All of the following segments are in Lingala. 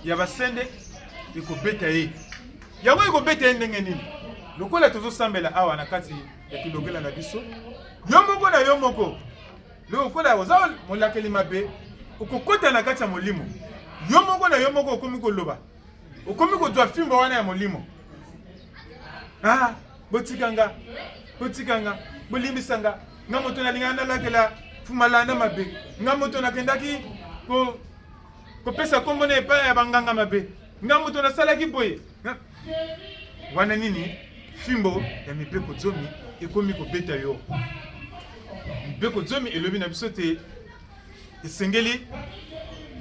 ya basende ekobeta ye. Yango ekobeta ye ndenge nini? Lokola tozosambela awa na kati ya kilongela na biso, yo moko na yo moko lokola oza molakeli mabe, okokota na kati ya molimo yo moko na yo moko, okomi koloba, okomi kozwa fimbo wana ya molimo. Ah, botika nga, botika nga, bolimbisa nga, nga moto nalingaka nalakela fumalanda mabe, nga moto nakendaki ko kopesa nkombo na epai ya banganga mabe, nga moto nasalaki boye. Wana nini? Fimbo ya mibeko zomi ekomi kobeta yo. Mibeko zomi elobi na biso te esengeli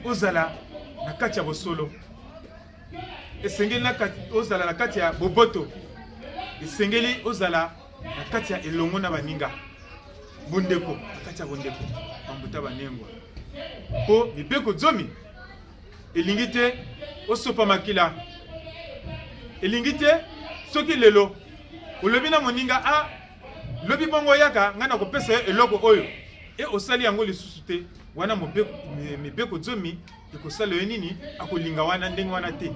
ozala na kati ya bosolo, esengeli ozala na kati ya boboto, esengeli ozala na kati ya elongo na baninga, bondeko, na kati ya bondeko, bambuta banengwa. Mpo mibeko zomi elingi te osopa makila, elingi te soki lelo olobi na moninga a ah, lobi bongo yaka ngai nakopesa yo eloko oyo e osali yango lisusu te, wana mibeko zomi ekosala yo nini? Akolinga wana ndenge wana te,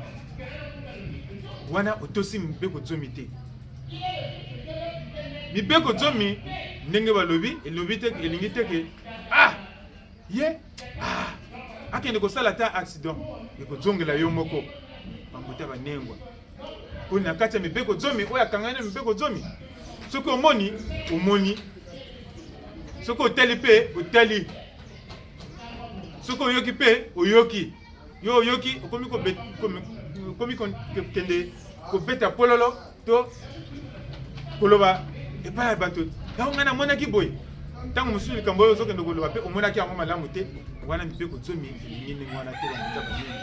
wana otosi mibeko zomi te. Mibeko zomi ndenge balobi elobi te, elingi te ke ah ye ah, akende kosala ata accident ekozongela yo moko bambuta banengwa mpo na kati ya mibeko zomi oyo akangani na mibeko zomi soki omoni omoni soki otali mpe otali soki oyoki mpe oyoki yo oyoki okomi okomi kokende kobeta pololo to koloba epai ya bato yango ngai namonaki boye ntango mosusu likambo oyo ozokende koloba mpe omonaki yango malamu te wana mibeko zomi elingi ndenge wana te bamoto bamingi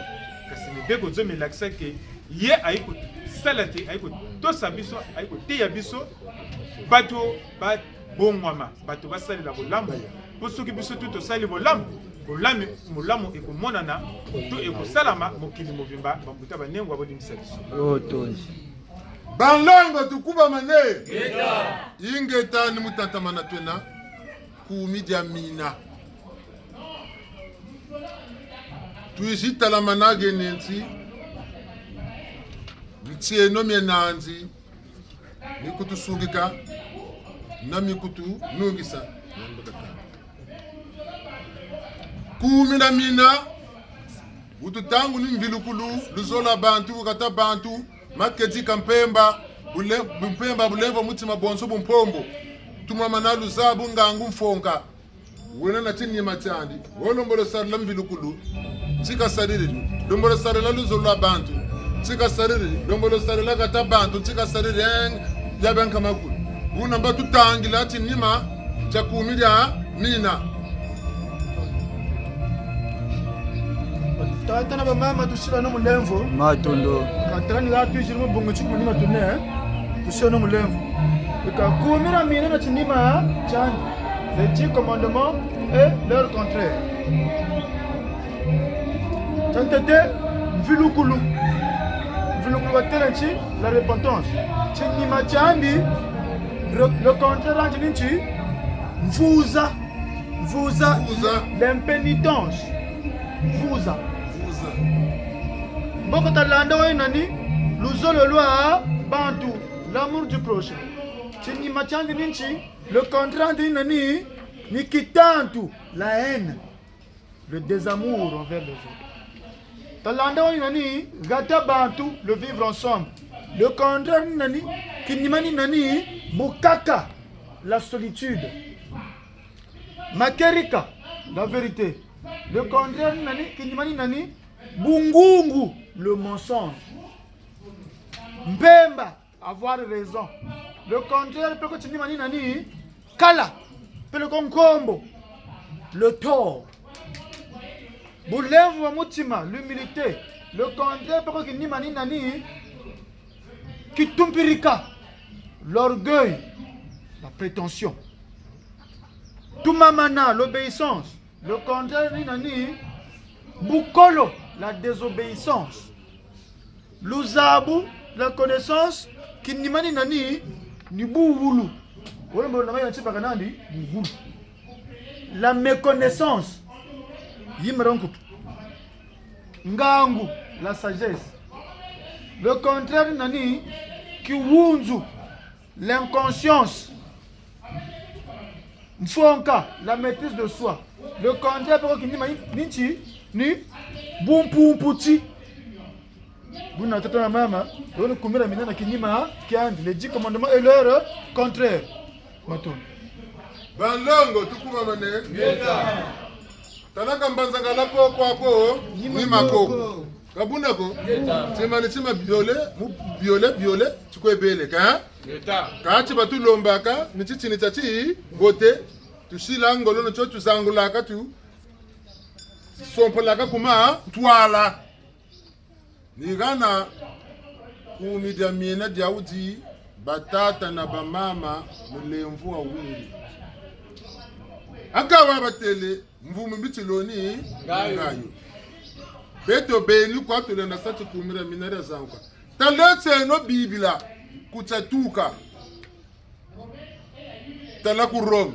kasi mibeko zomi elakisa ke ye ayi kosala te ayi kotosa biso ayi koteya biso bato babongwama bato basalela bolamu mpo soki biso tu tosali bolamu bolami molamu ekomonana to ekosalama mokili mobimba bambuta banengwa bolimbisa biso Banlongo tukubama ne ingeta ni mutantamana twena kumi dia mina tuizhitalama nage nenzi mtsieno mienanzi mikutusungika na mikutunungisa kumi na mina ututangu ni mvilukulu luzola bantu kukata bantu makedi kampemba bule, bumpemba bulemva mutima bonso bumpombo tumama na luzabu ngangu mfonka wena na tshinyima tshiandi wolombolosarila mvilukulu tshikasalili lombolosarila luzolo lwa bantu tshikasalili lombolosarila kata bantu tshikasalili yabenkamakulu unamba tutangila tshinyima tshia kumi dia mina Tata na bamama tusila no mulemvo matondo katrani la tuizili mubungu chiku munima tune tusila no mulemvo ikakumira mina na chinima chandi les dix commandements et leur contraire chantete mvilukulu mvilukulu watela nchi la repentance chinima chandi le contraire anji ninchi mvuza mvuza l'impénitence mvuza mboko talanda oyo nani luzolo lwa bantu l'amour du prochain chinima chandi ninchi le contraire ndi nani ni kitantu la haine le désamour envers les autres talanda oyo nani gata bantu le vivre ensemble le contraire ni nani kinima ni nani bukaka la solitude makerika la vérité le contraire ni nani kinima ni nani bungungu le mensonge mpemba avoir raison le contraire mpe kotinima ni nani kala mpe loko nkombo le tort bulemvu wa mutima l'humilité le contraire mpe kokinima ni nani kitumpirika l'orgueil la prétention tumamana l'obéissance le contraire ni nani bukolo la désobéissance Luzabu la connaissance kinimani nani ni buwulu wala mbona ngai yanchipaka nani buwulu la méconnaissance yimara nkutu ngangu la sagesse. Le contraire nani kiwunzu, l'inconscience. Mfonka, la maîtrise de soi. Le contraire poko kindima ninchi ni bumpumputi. Buna tata na mama, loni kumira minana kinyima kiandi les 10 commandements et leur contraire. Matondo. Banlongo tukumamane. Talaka mbanzanga la koko ako ni makoko. Kabundako. Tsima ni tsima biole, mu biole biole tshikwebele ka. Ka tshi batulombaka ni tshitshini tsa tshi bote tushila ngolo no tso tuzangulaka tu sompolaka kuma twala. Nigana kumi dia miena dia udi batata na bamama mulemvu wa wungi. Akawa batele mvumu bitsiloni ngayo. Beto beni kwatulenda sati kumira minara zankwa. Taletse no bibila kutsatuka. Tala ku Rome.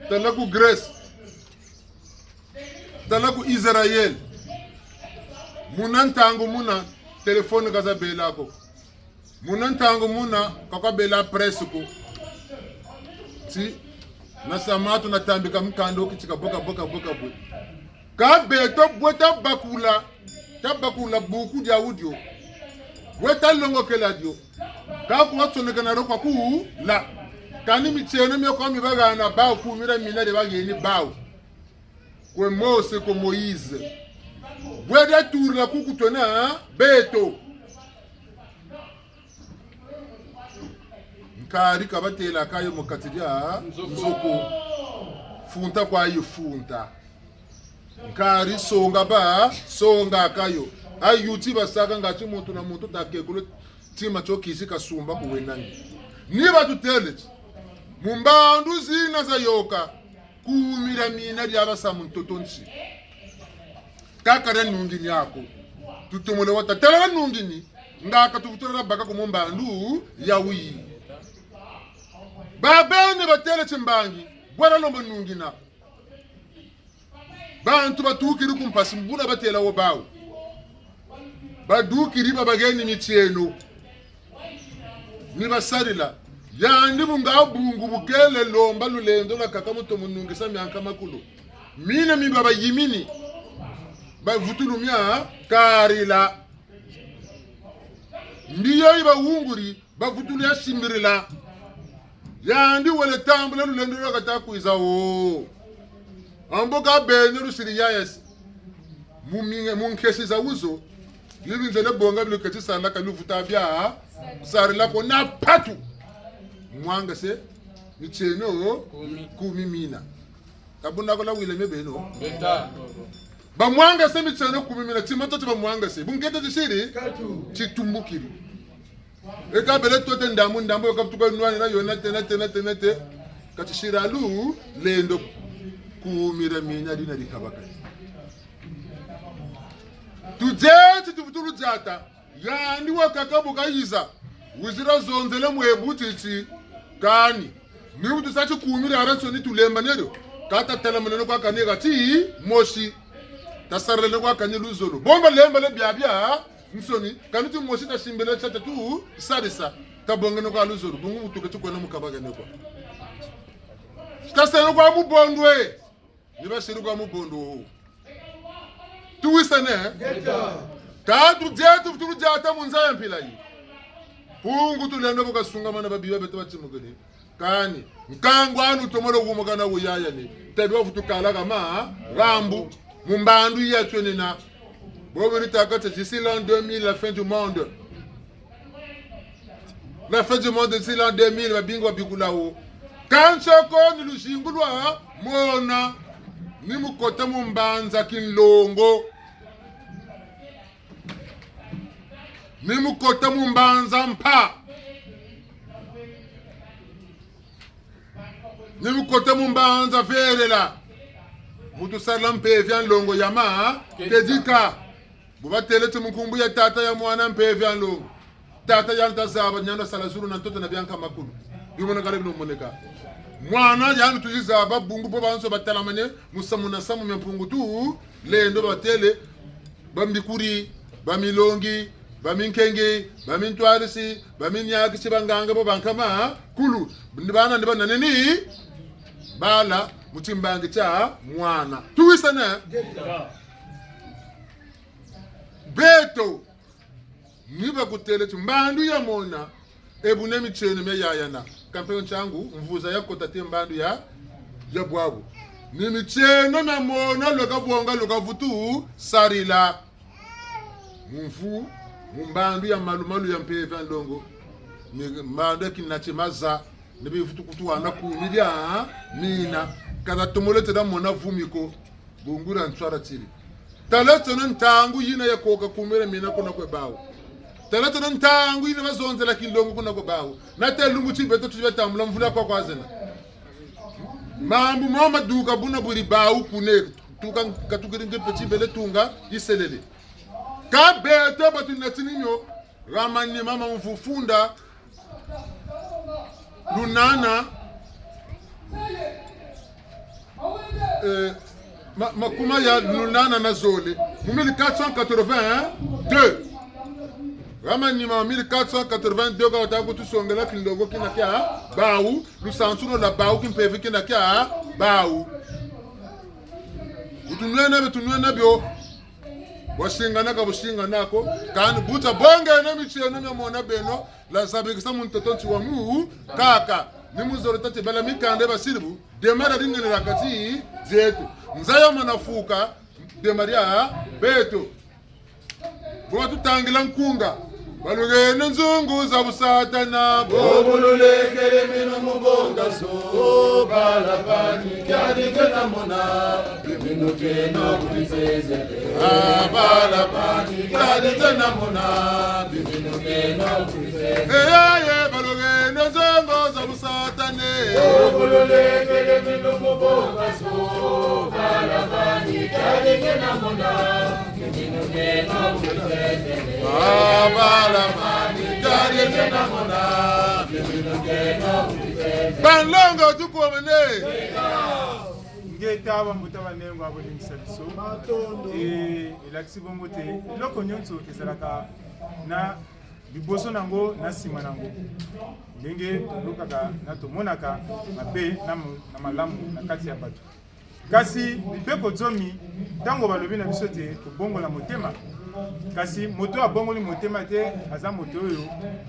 Tala ku Grèce. Tala ku Israel. Muna ntango muna telefone kaza belako. Muna ntango muna kakabela presse ko. Ti na samatu na tambika mkando kichika boka boka boka bo. Ka beto bweta bakula ta bakula buku dia audio. Bweta longokela dio. Ka kuwa tsoneka na rokwa ku la. Kani micheno myoko mibagana bao kumira mina de bageni bao. Kwe Mose ko Moïse. Bweda tourna kuku tona beto. Nkari kabatela kayo mukati lya nzoko. Funta kwa yifunta. Nkari songa ba songa kayo. Ayuti basaka ngachi muntu na muntu takekulu tima chokisi kasumba kuwenani. Ni batutele. Mumbandu zina za yoka. Kuumira mina lyabasa muntotonsi. Kakara nungini yako. Tutomole wata tala nungini. Ngaka tuvutora baka kumumbandu yawi. Babene batele chimbangi. Bwana lombo nungina. Bantu batukiri kumpasi mbuna batela wo bawo. Badukiri babageni michieno. Nibasalila yandi bunga bungu bukele lomba lulendo la kaka muto munungisa myanka makulu. Mina mi baba yimini. Bavutulumya karila. Ndiyo iba wunguri bavutuluya shimbirila. Yandi wele tambula lulendo la kata kuiza o. Amboka bene lusiri yayes. Muminge munkesi za uzo. Libinzele bonga biluketi sala kaluvuta bya. Sarila ko na patu. Mwanga se micheno kumi mina. Kabunda kola wile mebeno. Beta. Bamwanga se micheno kumi mina timato ba mwanga se. Bungete tishiri chitumbukiri. Eka bele tote ndamu ndambo kafutuka nwani na yona tena tena tena te. Katishira lu lendo kumira minya dina dikabaka. Tujeti tuvutulu jata. Yandi wakakabuka yiza. Wizira zonzele mwebutiti kani. Ni utu sachi kumira aranso ni tulemba neryo. Kata tala maneno kwa kanega ti moshi. Tasarele kwa kani luzolo. Bomba lemba le bia bia. Nsoni kani tu moshi ta shimbele chata tu sarisa. Tabonge kwa luzolo. Bungu mutuke tukwena mukabaga nekwa. Tasarele kwa mubondwe. Nibashiri kwa mubondo. Tuwisane. Kadru jetu tulujata munzaya mpila yi. Pungu tulendo bukasungamana babiwa beto bachimukene. Kani nkangu anu tomolo kumukana kuyaya ni. Tabi wafutukala kama rambu mumbandu ya twenena. Bobo nitakata d'ici l'an 2000 la fin du monde. La fin du monde d'ici l'an 2000 babingo babikulawo. Kanchoko ni lushingulwa mona ni mukota mumbanza kinlongo. Ni mukota mumbanza mpa. Ni mukota mumbanza verela. Mutu sala mpevya nlongo yama kedika. Bubatele tumukumbu ya tata ya mwana mpevya nlongo. Tata ya ntazaba nyanda sala zulu na ntoto na bianka makulu. Bimona kale binomoneka. Mwana ya ntuziza bungu bo banso batalamane musamu na samu mpungu tu lendo batele. Bambikuri, bamilongi, baminkenge, bamintwarisi, baminyakisi, banganga bo bankama kulu bana ndi bananeni bala muchimbangi cha mwana tuwisana beto niba kutele mbandu ya mona ebune micheno mya yayana kampengo changu mvuza yakota te mbandu ya ya bwabu ni micheno mya mona loka bwonga loka vutu sarila mumvu mumbandu ya malumalu ya mpeva ndongo ni mbandu ya kinache maza ni bivutu kutuwana kumi lya mina kaza tomolete mona vumiko bungura ntswara tsiri tala tsona ntangu yina ya koka kumela mina kuna kwe bawo tala tsona ntangu yina bazonzela kilongo kuna kwe bawo na te lungu chibeto tuchibatambula mvula kwa kwazena mambu mama duka buna buri bawu kune tuka katukiringe pechibele tunga iselele ka beto batu na tininyo ramani mama mfufunda lunana eh, ma, makuma ya lunana na zole mu 1482 ramanyima 1482 kaka ta kutusongela kindogo kina kya bawu lusansuno la bawu kimpevi kina kya bawu utunwene bitunwene byo washinganaka bushinganako kandi buta bongene micheno myamona beno lazabikisa muntoto wa mu kaka nimuzoro tati bala mikande basiribu demara ringenera kati zetu nzaya manafuka demaria beto Bo tutangila nkunga balugene nzungu za busatana bobululekele mino mubonga so balabani kyalike namona bimino keno kulizezele balabani kyalike namona bimino keno kulizezele eyaye balugene nzungu za busatane bobululekele mino mubonga so balabani kyalike namona bimino keno kulizezele balabani kyalike namona bimino keno kulizezele banlongo tukuomene ngeta bambuta banengo abolingisa biso Matondo. Eh, elakisi bongo te eloko nyonso ezalaka na liboso nango na nsima nango ndenge tolukaka na tomonaka mabe na na malamu na kati ya bato kasi mibeko zomi ntango balobi na biso te kobongola motema kasi moto oyo abongoli motema te aza moto oyo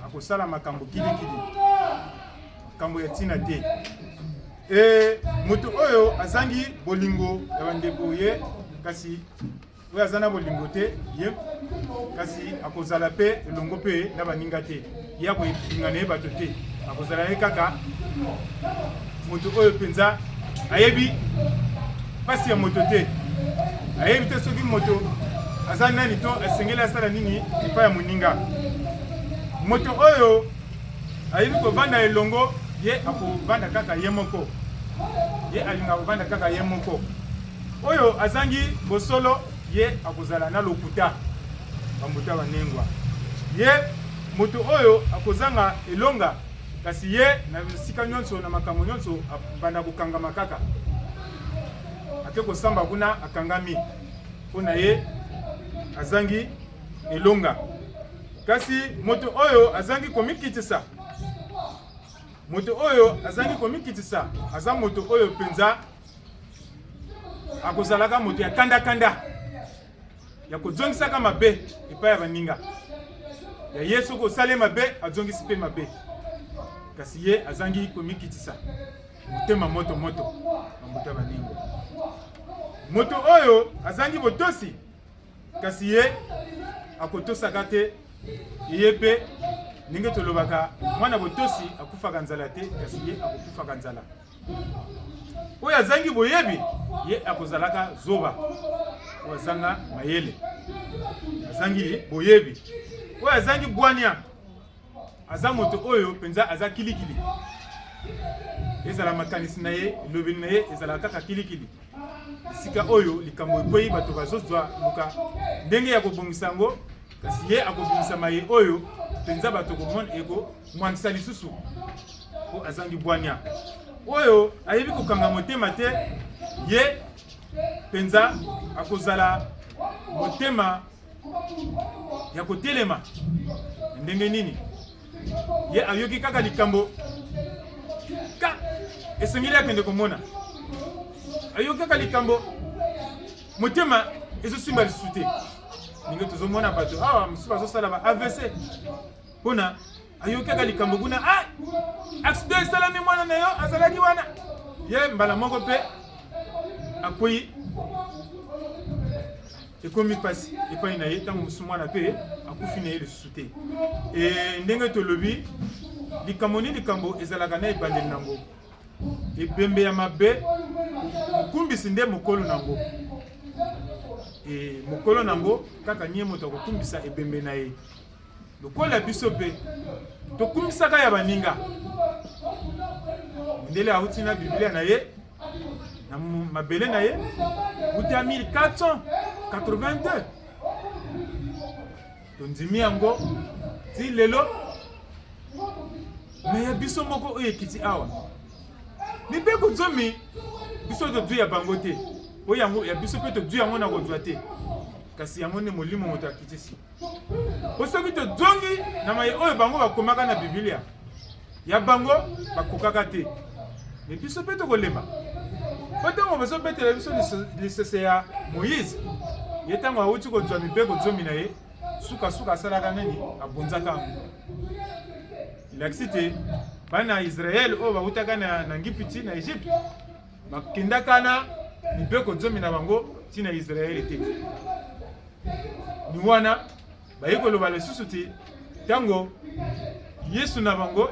akosala makambo kilikili makambo ya ntina te e moto oyo azangi bolingo ya bandeko ye kasi oyo aza na bolingo te ye kasi akozala mpe elongo mpe na baninga te ye akolinga na ye bato te akozala ye kaka moto oyo mpenza ayebi mpasi ya moto te ayebi te soki moto aza nani to asengeli asala nini epai ya moninga moto oyo ayebi kovanda elongo ye akovanda kaka ye moko ye alingaka kovanda kaka ye moko oyo azangi bosolo ye akozala na lokuta bambuta banengwa ye moto oyo akozanga elonga kasi ye na bisika nyonso na makambo nyonso abanda kokangama kaka ake kosamba kuna akangami mpo na ye azangi elonga kasi moto oyo azangi komikitisa moto oyo azangi komikitisa aza moto oyo mpenza akozalaka moto ya kandakanda ya kozongisaka mabe epai ya baninga ya ye soki osali mabe azongisi mpe mabe kasi ye azangi komikitisa motema moto moto bambuta baninga moto oyo azangi botosi kasi ye akotosaka te ye mpe ndenge tolobaka mwana botosi akufaka nzala te kasi ye akokufaka nzala oyo azangi boyebi ye akozalaka zoba oyo azanga mayele azangi boyebi oyo azangi bwania aza moto oyo mpenza aza kilikili ezala makanisi na ye elobeli na ye ezalaka kaka kilikili esika oyo likambo ekwei bato bazozwa luka ndenge ya kobongisa yango kasi ye akobimisa maye oyo mpenza bato komona ekomwangisa lisusu mpo azangi bwania oyo ayebi kokanga motema te ye mpenza akozala motema. ya kotelema na ndenge nini ye ayoki kaka likambo ka esengeli akende komona ayoki kaka likambo motema ezosimba lisusu te ndenge tozomona bato awa mosusu bazosala ba avc mpona ayoki kaka likambo kuna ah accident esalami mwana na yo azalaki wana ye mbala moko mpe akwei ekomi mpasi epai na ye ntango mosusu mwana mpe akufi na ye lisusu te e, ndenge tolobi likambo ni likambo ezalaka na ebandeli nango ebembe ya mabe mokumbisi nde mokolo nango e, mokolo nango kaka nie moto akokumbisa ebembe na ye Lokola biso mpe tokumisaka ya baninga, mondele auti na Biblia na ye na mabele na ye uta 1482 tondimi yango ti lelo me ya biso moko oyo ekiti awa mibeko zomi biso tozwi ya bango te oyo yango ya biso mpe tozwi yango na kozwa te kasi yango nde molimo moto akitisi Po soki tozongi na maye oyo bango bakomaka na Biblia, ya bango bakokaka te. Me biso mpe tokolemba. Po ntango bazobetela biso lisese ya Moïse, ye ntango awuti kozwa mibeko zomi na ye, sukasuka asalaka nini? Abonzaka yango. Elakisi te bana ya Israele oyo bawutaka na, na Ngipiti na Egypte bakendaka na mibeko zomi na bango ti na Israele te. Ni wana baye koloba lisusu ti ntango Yesu na bango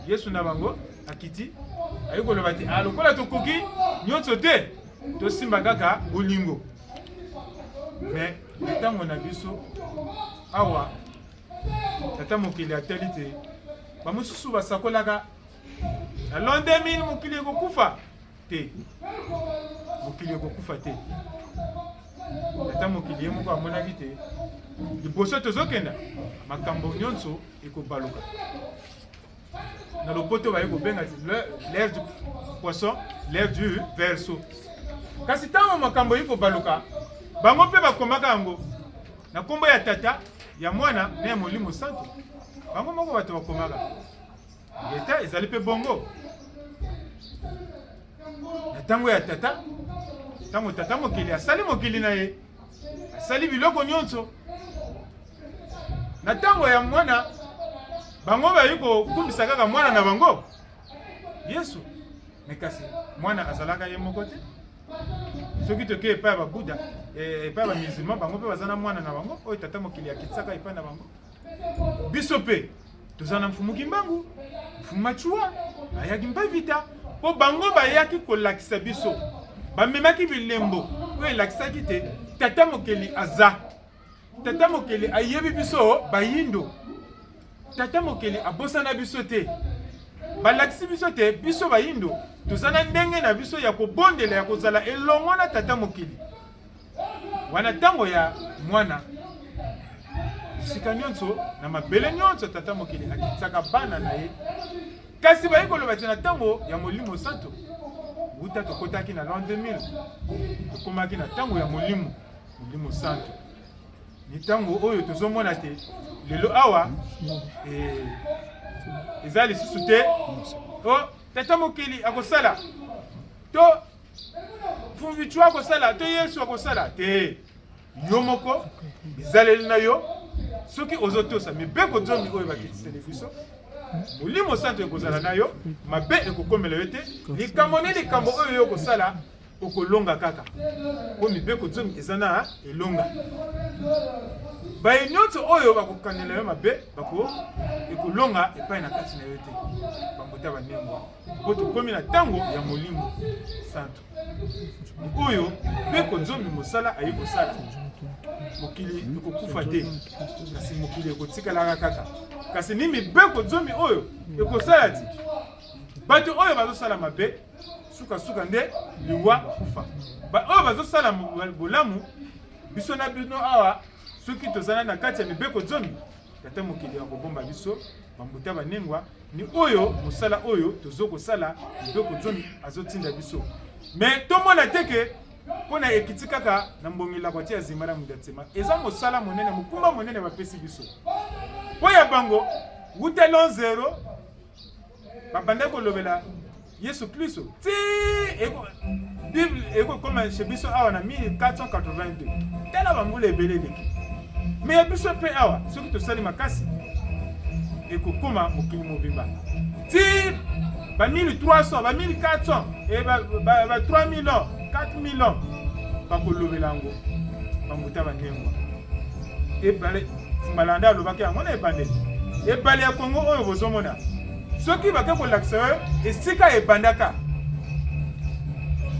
Yesu na bango akiti aye koloba ti ah, lokola tokoki nyonso te tosimba kaka bolingo me ntango na biso awa tata mokili atali te bamosusu basakolaka na l'an 2000 mokili ekokufa te mokili ekokufa te ata mokili ye moko amonaki te liboso tozokenda makambo nyonso ekobaluka na lopoto baye kobenga l'air du poisson l'air du verso kasi ntango makambo eye kobaluka bango mpe bakomaka yango na nkombo ya tata ya mwana na ya molimo santu bango moko bato bakomaka Leta ezali mpe bongo na ntango ya tata, ntango tata mokili asali mokili na ye, asali biloko nyonso. Na ntango ya mwana, bango bayi kokumbisa kaka mwana na bango Yesu, me kasi mwana azalaka ye moko te. Soki tokei epai ya babuda, eh, epai ya bamusulman, bango mpe baza na mwana na bango oyo tata mokili akitisaka epai na bango. Biso mpe toza na mfumu Kimbangu, mfumu Machua ayaki mpe vita mpo bango bayaki kolakisa biso, bamemaki bilembo oyo elakisaki te tata mokeli aza, tata mokeli ayebi biso bayindo, tata mokeli abosana biso te. Balakisi biso te biso bayindo toza na ndenge na biso ya kobondela ya kozala elongo na tata mokili. Wana ntango ya mwana esika nyonso na mabele nyonso tata mokili akitisaka bana na ye kasi bayi koloba te na ntango ya molimo santo wuta tokotaki na l'an 2000 tokomaki na ntango ya molimo molimo santo ni ntango oyo tozomona te lelo awa eh, eza lisusu te o oh, tata mokili akosala to Mfumvichu akosala te, Yesu akosala te. Yo moko bizaleli na yo soki ozotosa mibeko zomi oyo bakitiseli biso, Molimo Santo ekozala na yo, mabe ekokomela yo te. Likambo ni likambo oyo yo okosala okolonga kaka, mpo mibeko zomi eza na elonga. Baye nyonso oyo bakokanela yo mabe bako ekolonga epai na kati na yo te. Bambota banengwa. mpo tokomi na ntango ya Molimo Santu oyo mpe konzombi mosala aye kosala. Mokili ekokufa te, kasi mokili ekotikalaka kaka. Kasi ni mibeko zomi oyo ekosala ti bato oyo bazosala mabe sukasuka nde liwa kufa. Baoyo bazosala bolamu, biso na bino awa, soki tozala na kati ya mibeko zomi, Tata mokili akobomba biso bambuta banengwa ni oyo mosala oyo tozo kosala mibeko zomi azotinda biso me tomona te ke Mpo na ekiti kaka na mbongela kwa tia zima na muda nsema. Eza mosala monene, mokumba monene bapesi biso. Mpo ya bango, wuta l'an zero, babandaki kolobela Yesu Klisto ti Bible ekokoma chez biso awa na 1482. Tala bambula ebele eleki. Me ya biso mpe awa soki tosali makasi ekokoma mokili mobimba ti ba 1300 ba 1400 e ba, ba, ba 3000 ans 4000 ans bakolobela yango bambuta banengwa ebale malanda alobaki yango na ebandeli ebale ya kongo oyo bozomona soki bake kolakisa yo esika ebandaka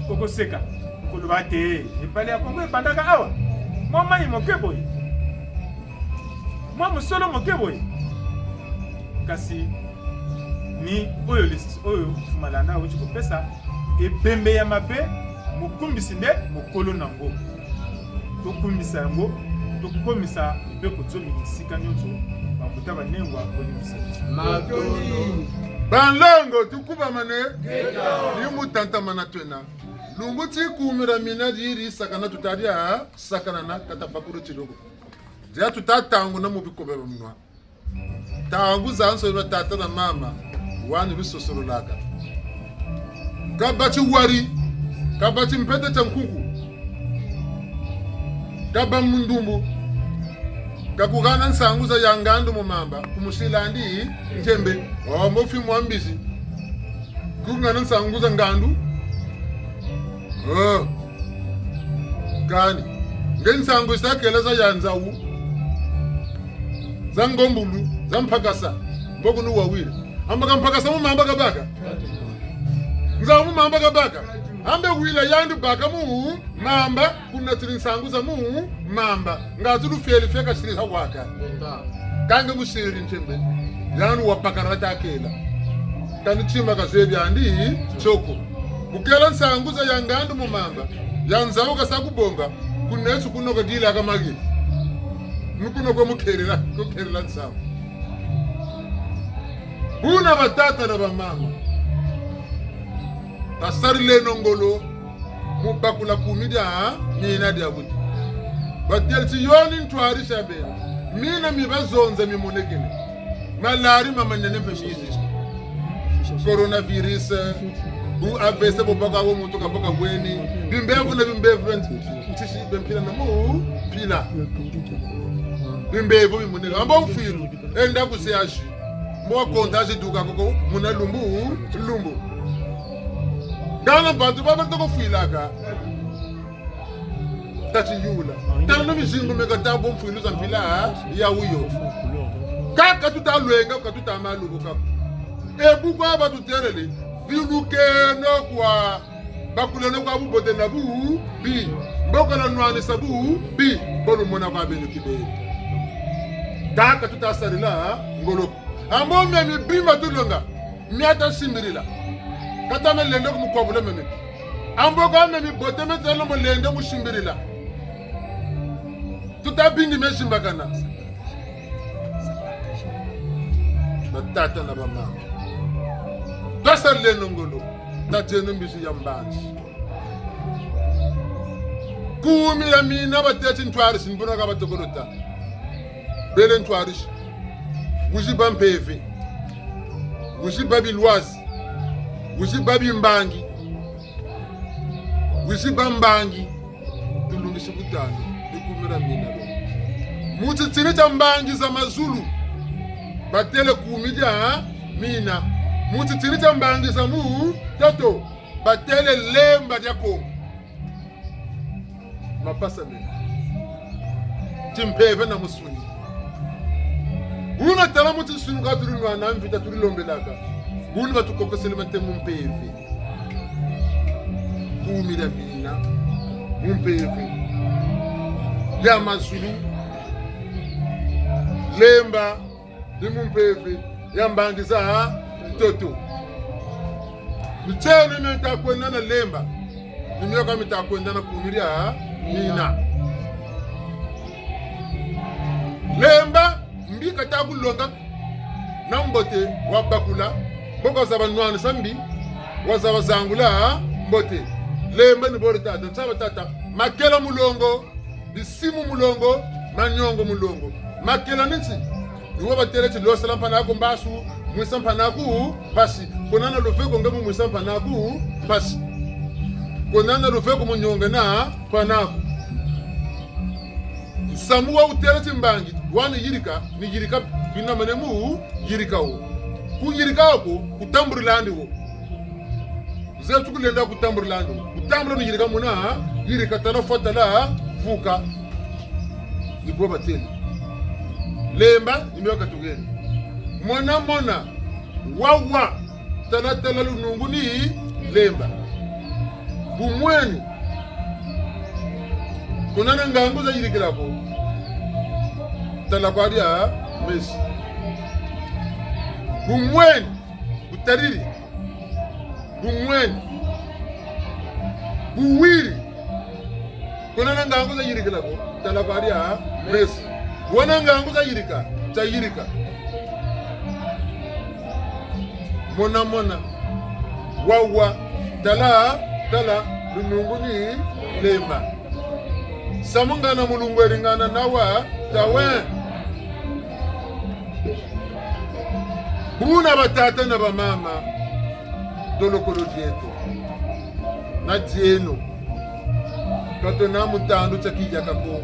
okoseka okoloba te ebale ya kongo ebandaka awa mwa mai moke boye mwa mosolo moke boye kasi ni oyo oyo fumalanda awuti kopesa ebembe ya mabe mokumbisi nde mokolo nango tokumbisa yango tokomisa mibeko zomi esika nyonso bambuta banengwa bolimbisa biso. Banlongo tukubamane ni mutantamana twena lungu tikumira mina liri sakana tutalya sakana na katapakuru chiloko dia tutatangu na mubikobe mnwa tangu zanso tata na mama wani lusosolo laka kabachi wari kabachi mpete cha nkunku kaba mundumbu kakukana nsangu za yangandu mumamba kumushilandi njembe omofi mwambisi kukungana nsangu za ngandu oh. kani ngensangu isakela za yanzawu za ngombulu za mphakasa mbokunu wawile amba kamphakasa mumamba kabaka nzawu mumamba kabaka ambe wila yandu baka mu mamba kuna tili nsangu za mu mamba nga tulu fyeli fyeka shiri hawaka kange musiri nchembe yanu wapakana takela kani chima kazebi andi choko kukela nsangu za yangandu mumamba yanzawu kasakubonga kunesu kunoka dila kamagi nukunoko mukherera kukherera nsangu buna batata na bamama basarile nongolo mubakula kumi dia mina dia kuti batelisi yoni ntwarisha bena mina mibazonza mimonekele malari mamanyane mpe mizi coronavirus bu avese bobaka wo mutu kaboka bweni bimbevu na bimbevu ntisi bempila na mu pila bimbevu bimoneka amba mfiru enda kuseashi mwa kontaje duka koko muna lumbu lumbu ngana bantu babatokofwilaka tachiyula tano mizingu meka tabo mfwilu za mpila ya uyo kaka tutalwenga katutamaluku kaka ebuku aba tuterele vilukeno kwa bakuleno kwa bubote na bu bi mboka na nwanisa bu bi bolumona kwa benu kibeli kaka tutasalila ngoloko ambo memi bima tulonga miata simbirila katame lende kumukwabula meme amboka memi bote metelo molende mushimbirila tutabingi meshimbakana batata na bamama twasalile nongolo tajeno mbisu ya mbanzi kumi ya mina batethi ntwarisi nibonaka batokolota bele ntwarisi kuziba mpeve kuziba bilwazi kuziba bimbangi kuziba mbangi tulungise kutano likumira mina lo mutsitsini cha mbangi za mazulu batele kumi ja mina mutsitsini cha mbangi za mu tato batele lemba lya kongo mapasa mena timpeve na musuni una tala mutsisunu ka tuli nwana mvita tuli lombelaka buni batukokosele mate mumpeve kumila mina mumpeve ya mazulu lemba ni mumpeve ya mbangiza toto michelo imetakwenda na lemba nimyoka mitakwenda na kumiria mina lemba mbika takulonga na mbote wa bakula mboka za banwana sambi waza bazangula mbote. Lemba ni bori tata nsaba tata makela mulongo bisimu mulongo manyongo mulongo makela ninsi niwo batele tshilosela mpana mbasu mwisa mpana ku pasi konana lufeko nge mumwisa mpana ku pasi konana lufeko munyonge na panaku nsamu wa utele tshimbangi wani yirika ni yirika binamane mu yirika wo ku yirika ko kutamburilandi wo ze tukulenda kutamburilandi wo kutambula ni yirika muna yirika tala fotala vuka ni bo batele lemba imyoka tugeni mona mona wawa tala tala lunungu ni lemba bumweni kunana ngangu za yirikilako tala kwadia mesi bumweni butariri bumweni buwiri kunana ngangu za yirikilako tala kwadia mesi wana ngangu za yirika za yirika mona mona wawa tala tala lunungu ni lemba samungana mulungu eringana nawa tawe buna batata na bamama dolokolo dietu na dienu katona mutandu cha kijakako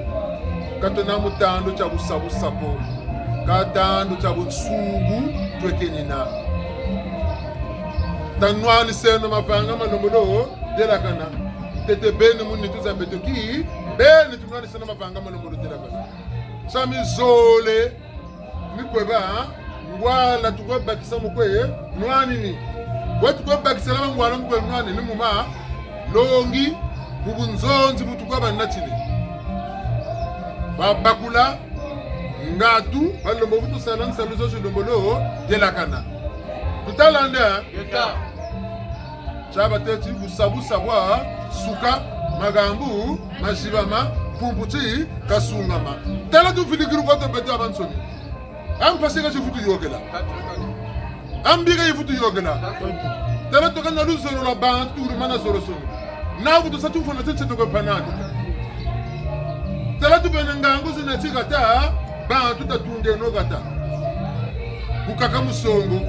katona mutandu cha busabusako katandu cha bunsungu twekenina tanwani seno mavanga malombolo delakana tete bene muni tuzambe toki bene tunwani seno mavanga malombolo delakana samizole mikweba ngwala tukwebakisa mukwe nwanini wetukwebakisela bangwala mukwe nwanini muma longi mubunzonzi butukwaba natini babakula ngatu balombo butusala nsalu zoso lombolo delakana tutalanda chabateti busabusa bwa suka magambu mazibama pumputi kasungama tala tufilikiri kwato beto abansoni ampasika chifutu yokela ambika yifutu yokela tala tokana luzolo lwa bantu turumana zolo sono navu tusatufuna tsetsetokwe panado tala tupene ngangu zinatsika ta bantu tatundeno kata bukaka musongo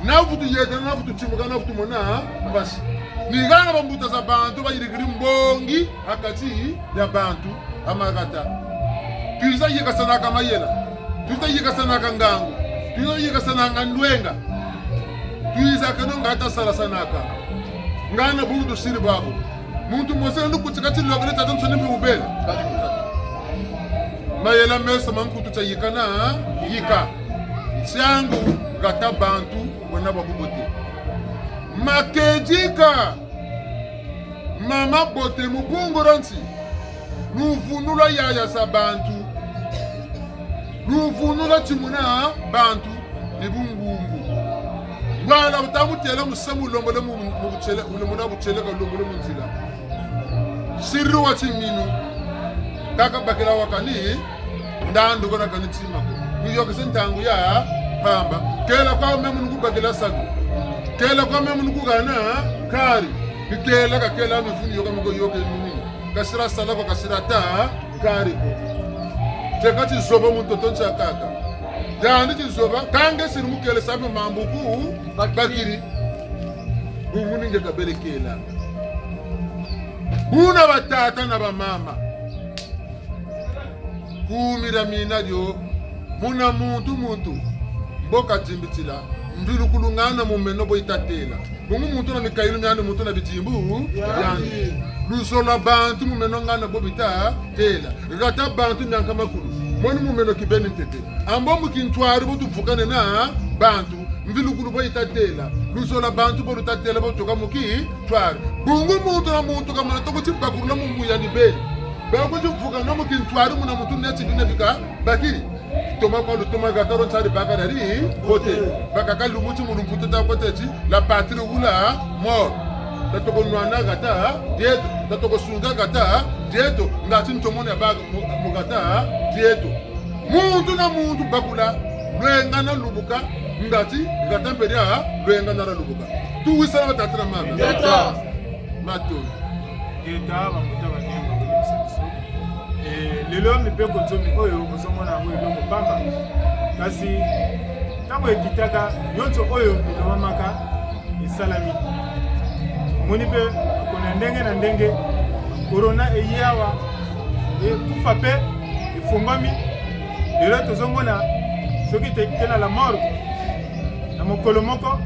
navu tuyeta navu tuchimuka navu tumona pasi ningana bambuta za bantu bayirikiri mbongi akati ya bantu amakata tuiza yikasanaka mayela tuiza yikasanaka ngangu tuiza yikasanaka ndwenga tuiza kano ngata salasanaka ngana bundu siri babo muntu mose ndukutsika tsilokele tata nsoni ubela mayela meso mankutu tsa yika na yika nsyangu ngata bantu bona babubote makedika mama bote mubunguro nsi luvunula yaya sa bantu luvunula tshimuna bantu ni bungungu ngwala butamutela musemu lombole mubuchele ulombole buchele ka lombole munzila sirri wa tshiminu kaka bakela wakani ndandu kona kani tsimako niyokese ntangu ya pamba kela kwa memu nukubakela sagu kela kwa memu nukugana kari nikela ka kela mifuni yoka miko yoke nini kasira salako kasira ta kari ko teka chizoba muntoto nchakaka yandi chizoba kange siri mukele sabi mambuku bakiri bumuninge kabelekela buna batata na bamama kumira mina lyo muna muntu muntu mboka jimbitila mbilukulungana mumeno boitatela bungu muntu na mikailu myandi muntu na bijimbu yandi lusola bantu mumeno ngana bobita tela rata bantu myanka makulu moni mumeno kibeni ntete ambo mukintwari botuvukane na bantu mvilukulu boitatela lusola bantu bolutatela botoka muki twari bungu muntu na muntu kamana tokuchibakurula mumuyandi beni bakuchivuka no mukintwari muna muntu nechibine fika bakiri toma kwa lutoma gataro nsari bakadari kote bakaka lumuti mulumputu ta kote la patrie ou la mort tatoko nwana gata dieto tatoko sunga gata dieto ngati ntomona ba mugata dieto muntu na muntu bakula lwenga na lubuka ngati ngata mperia lwenga na lubuka tuwisala batatira mama. Matondo. Ngeta bambuta banyenga koyebisa biso eh, lelo mibeko zomi oyo ozomona yango eloko pamba, kasi ntango ekitaka nyonso oyo elobamaka esalami. Omoni mpe kona ndenge na ndenge, korona eyi awa, ekufa mpe efungwami. Lelo tozomona soki teke na la morgue na mokolo moko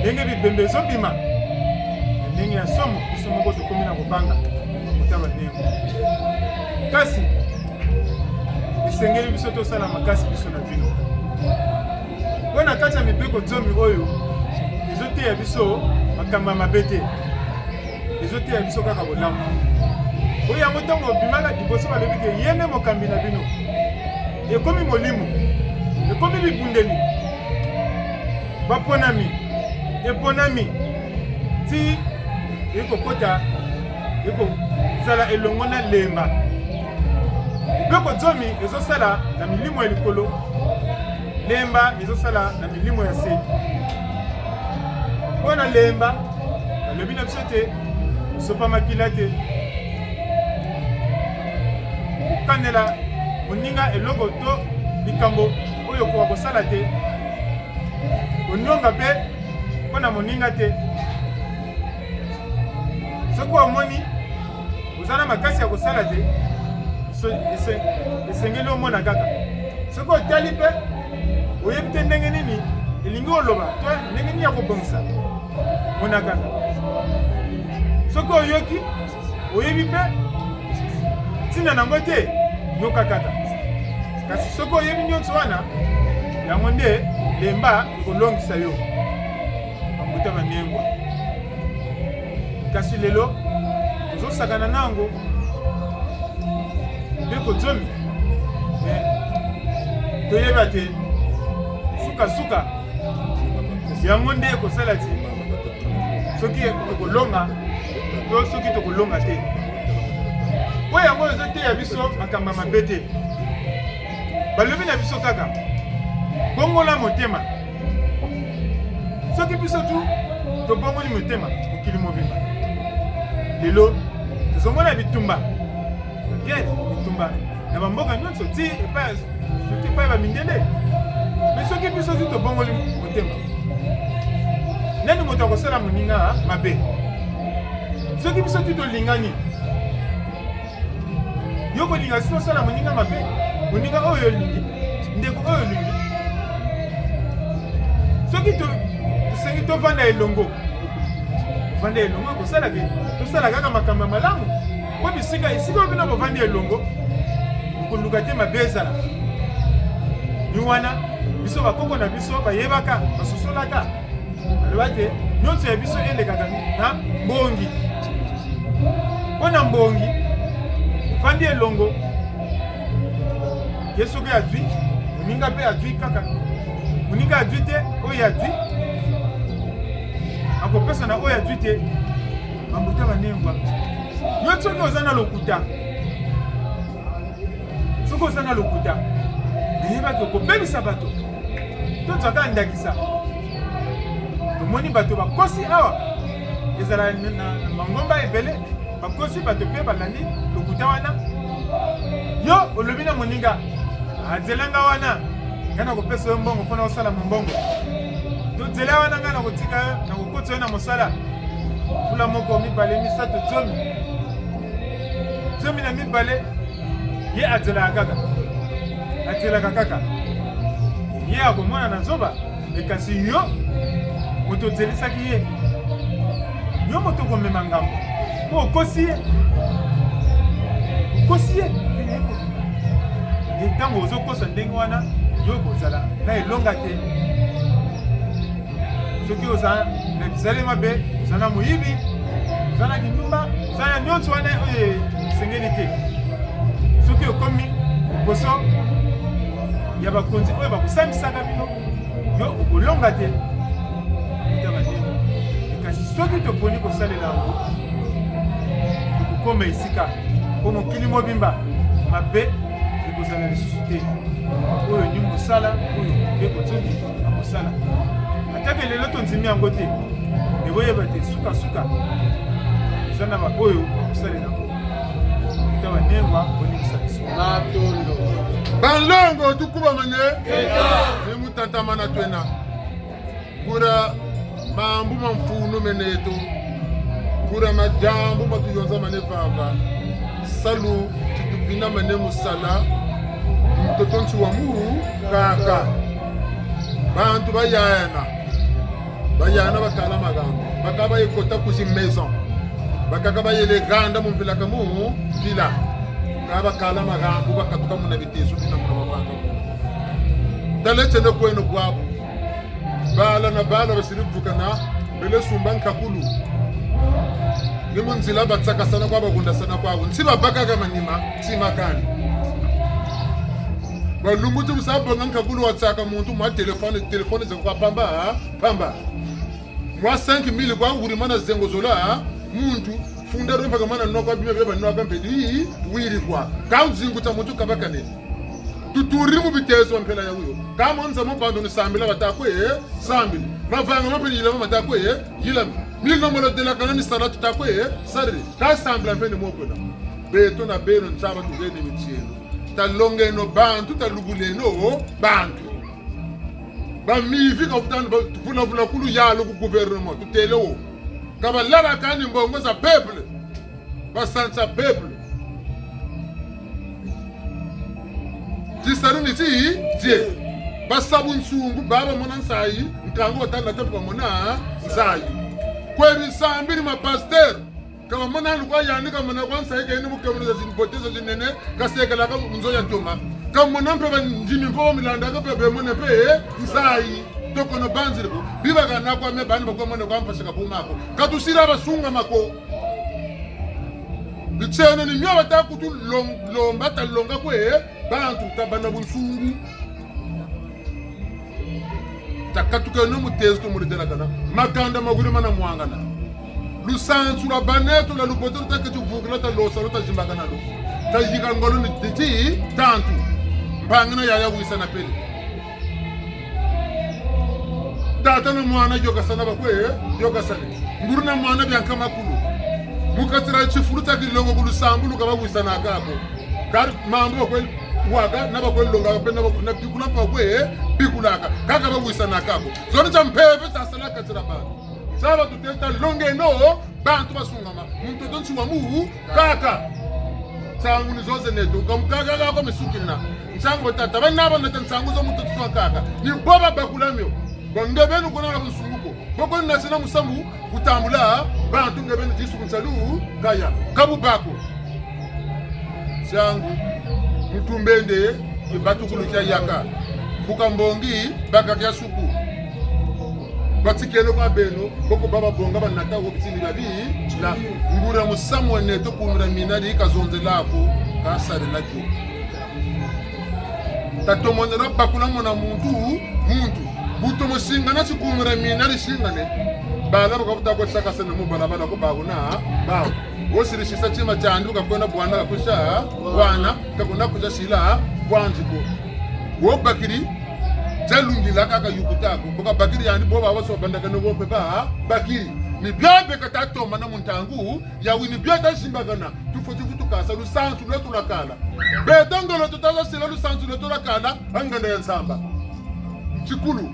ndenge bibembe ezobima na ndenge ya somo, biso moko tokomi na kobanga kotaba ndenge. Kasi esengeli biso tosala makasi biso na bino, mpo na kati ya mibeko zomi oyo ezoteya biso makambo ya mabe te, ezoteya biso kaka bolamu. Oyo yango ntango obimaka liboso balobi ke ye nde mokambi na bino, ekomi molimo, ekomi bibundeli, baponami, eponami ti ekokota ekozala elongo na lemba. Mibeko zomi ezosala na milimo ya likolo, lemba ezosala na milimo ya se. Mpo na lemba balobi na biso te kosopa makila te, kokanela moninga eloko to likambo oyo okoka kosala te, konionga mpe mpo na moninga te. Soki omoni oza na makasi ya kosala te, esengeli omona kaka. Soki otali mpe oyebi te ndenge nini elingi oloba to ndenge nini ya kobongisa, mona kaka. Soki oyoki oyebi mpe ntina nango te, yoka kaka. Kasi soki oyebi nyonso wana, yango nde lemba ekolongisa yo bambuta banengwa. Kasi lelo tozosakana nango mibeko zomi, me toyeba te sukasuka yango nde ekosala ti soki tokolonga to soki tokolonga te. Mpo yango ezoteya biso makambo ya mabe te, balobi na biso kaka bongola motema. Soki biso tu tobongoli motema, mokili mobimba lelo tozomona bitumba, guerre, bitumba na bamboka nyonso ti epai surtout epai ya bamindele. Me soki biso tu tobongoli motema, nani moto akosala moninga mabe? Soki biso tu tolingani, yo kolinga soki osala moninga mabe, moninga oyo olingi, ndeko oyo olingi. Soki tosengi tovanda elongo, kovanda elongo ekosala ke tosala kaka makambo ya malamu, mpo bisika esika oyo bino bovandi elongo, koluka te mabe ezala ni wana. Biso bakoko na biso bayebaka, basosolaka, baloba te nyonso ya biso elekaka na mbongi. Mpo na mbongi ofandi elongo, ye soki azwi, moninga mpe azwi kaka, moninga azwi te, oyo azwi akopesa na oyo azwi te. Bambuta banengwa yo, soki oza na lokuta, soki oza na lokuta, nayebaki okobebisa bato. Tozwaka ndakisa, tomoni bato bakosi awa, ezala na mangomba ebele, bakosi bato mpe balandi lokuta wana. Yo olobi na moninga, nzela nga wana, ngai nakopesa yo mbongo mpona osala mombongo, to nzela wana ngai nakotika yo, nakokotisa yo na mosala fula moko, mibale, misato, zomi, 12. Ye azelaka kaka, azelaka kaka, ye akomona na zoba. Kasi yo moto ozelisaki ye, yo moto okomema ngambo, mpo okosi ye, okosi ye. Ntango ozokosa ndenge wana, yo kozala na elonga te. Soki oza na bizali mabe, oza na moyibi, oza na kindumba, oza na nyonso wana oyo esengeli te, soki okomi liboso ya bakonzi oyo bakosambisaka bino, yo okolonga te. Kasi soki toponi kosalela yango, tokokoma esika mpo mokili mobimba mabe ekozala lisusu te. Oyo ni mosala oyo mibeko zomi akosala, atake lelo tondimi yango te, ekoyeba te sukasuka. Eza na baoyo bakosalela yango. Ata banengwa bolimbisa biso. Matondo. Banlongo tukuba mane ni mutantamana twena kura mambu mamfunu meneto kura majambu matuyonza mane vava salu titupina mane musala mtotonsi wa mu kaka bantu bayayana bayana bakala magambo bakaba bayekota kuzi maison bakaka bayele ganda mumpilaka mu pila kabakala magambo bakatuka muna bitezo bina muna mavanga talecene kwenu bwabo bala na bala basirivukana bele sumba nkakulu ni munzila batsakasana kwa bakundasana kwabo nsi babakaka manima tsimakani balumbuti busabonga nkakulu watsaka muntu mwa telefone telefone zengo pamba pamba mwa 5000 kwa urimana zengo zola muntu funda ro mana nokwa bima beba nokwa mpedi wiri kwa kaunzingu ta muntu kabakane tuturi mu bitezo mpela ya uyo kama nza mo bandu ni sambila batakwe sambili mavanga mapeli yilama matakwe yilami milomolo de la kana ni salatu takwe sarri ka sambila mpeni mokwena beto na beno ntsaba tugene michielo talongeno bantu taluguleno bantu bamivi kafutani vulavula kulu yalo ku gouvernement tutelewo kabalala kani mbongo za peuple basansa peuple tisaluni ti tie basabu nsungu baba mona nsayi nkangu batanda tepe bamona nsayi kwebisambi ni mapasteur kama mona lukwa yani kama na kwanza yake ni mukemuna zinipoteza zinene kasekela ka nzoya tuma kama mona mpe banjimi mpo milanda ka pepe mona pe nsayi tokono banziriko bibaka nakwa me bani bakwa mona kwa mpasaka bumako katusira basunga mako bitsene ni mya batakutu lomba talonga kwe bantu tabana bunsungu takatuka no mutezo tumulitelakana makanda maguri mana mwangana lusansu lwa baneto la luboto lutakecivukila talosa lutazimbaka nalo tayika ngolo ni ti tantu mpangina yaya wisa na pele tata na mwana yokasana bakwe yokasane nguru na mwana byanka makulu mukatira chifuru takilongo kulusambu lukabawisa kako kari mambo bakwe waka na bakwe longa pe na bikula bakwe bikulaka kaka bawisa nakako zona cha mpeve sasala katira bantu saba tuteta longe no bantu basungama muntu tonsiwa mu kaka tsangu ni zoze neto kamukaka kako misukina nsangu tata banabo nata nsangu zo muntu tuswa kaka ni boba bakulamyo bangebenu kona na busunguko boko nasina musambu kutambula bantu ngebenu jisu kunsalu kaya kabubako sangu mutumbende ibatukulu kya yaka bukambongi bakakya suku batikelo kwa beno boko baba bonga banata ko bitini babi la ngura musamwe neto kumira minari kazonzelako kasare lako tatomonela bakula mona muntu muntu buto musinga na chikumira minari shingane bala bakavuta ko sakasana mu balabala ko baguna bawo wosirishisa chima chandu kakwena bwana kakusha bwana kakuna kuja sila bwanjiko wobakiri jalungila kaka yukutako boka bakiri yani bo baba so bandaka no bompe ba bakiri ni byabe katatoma na muntangu yawi ni byata shimbagana tufo tufu tukasa lusansu lwetu lakala betongolo tutaza sila lusansu lwetu lakala anganda ya nsamba chikulu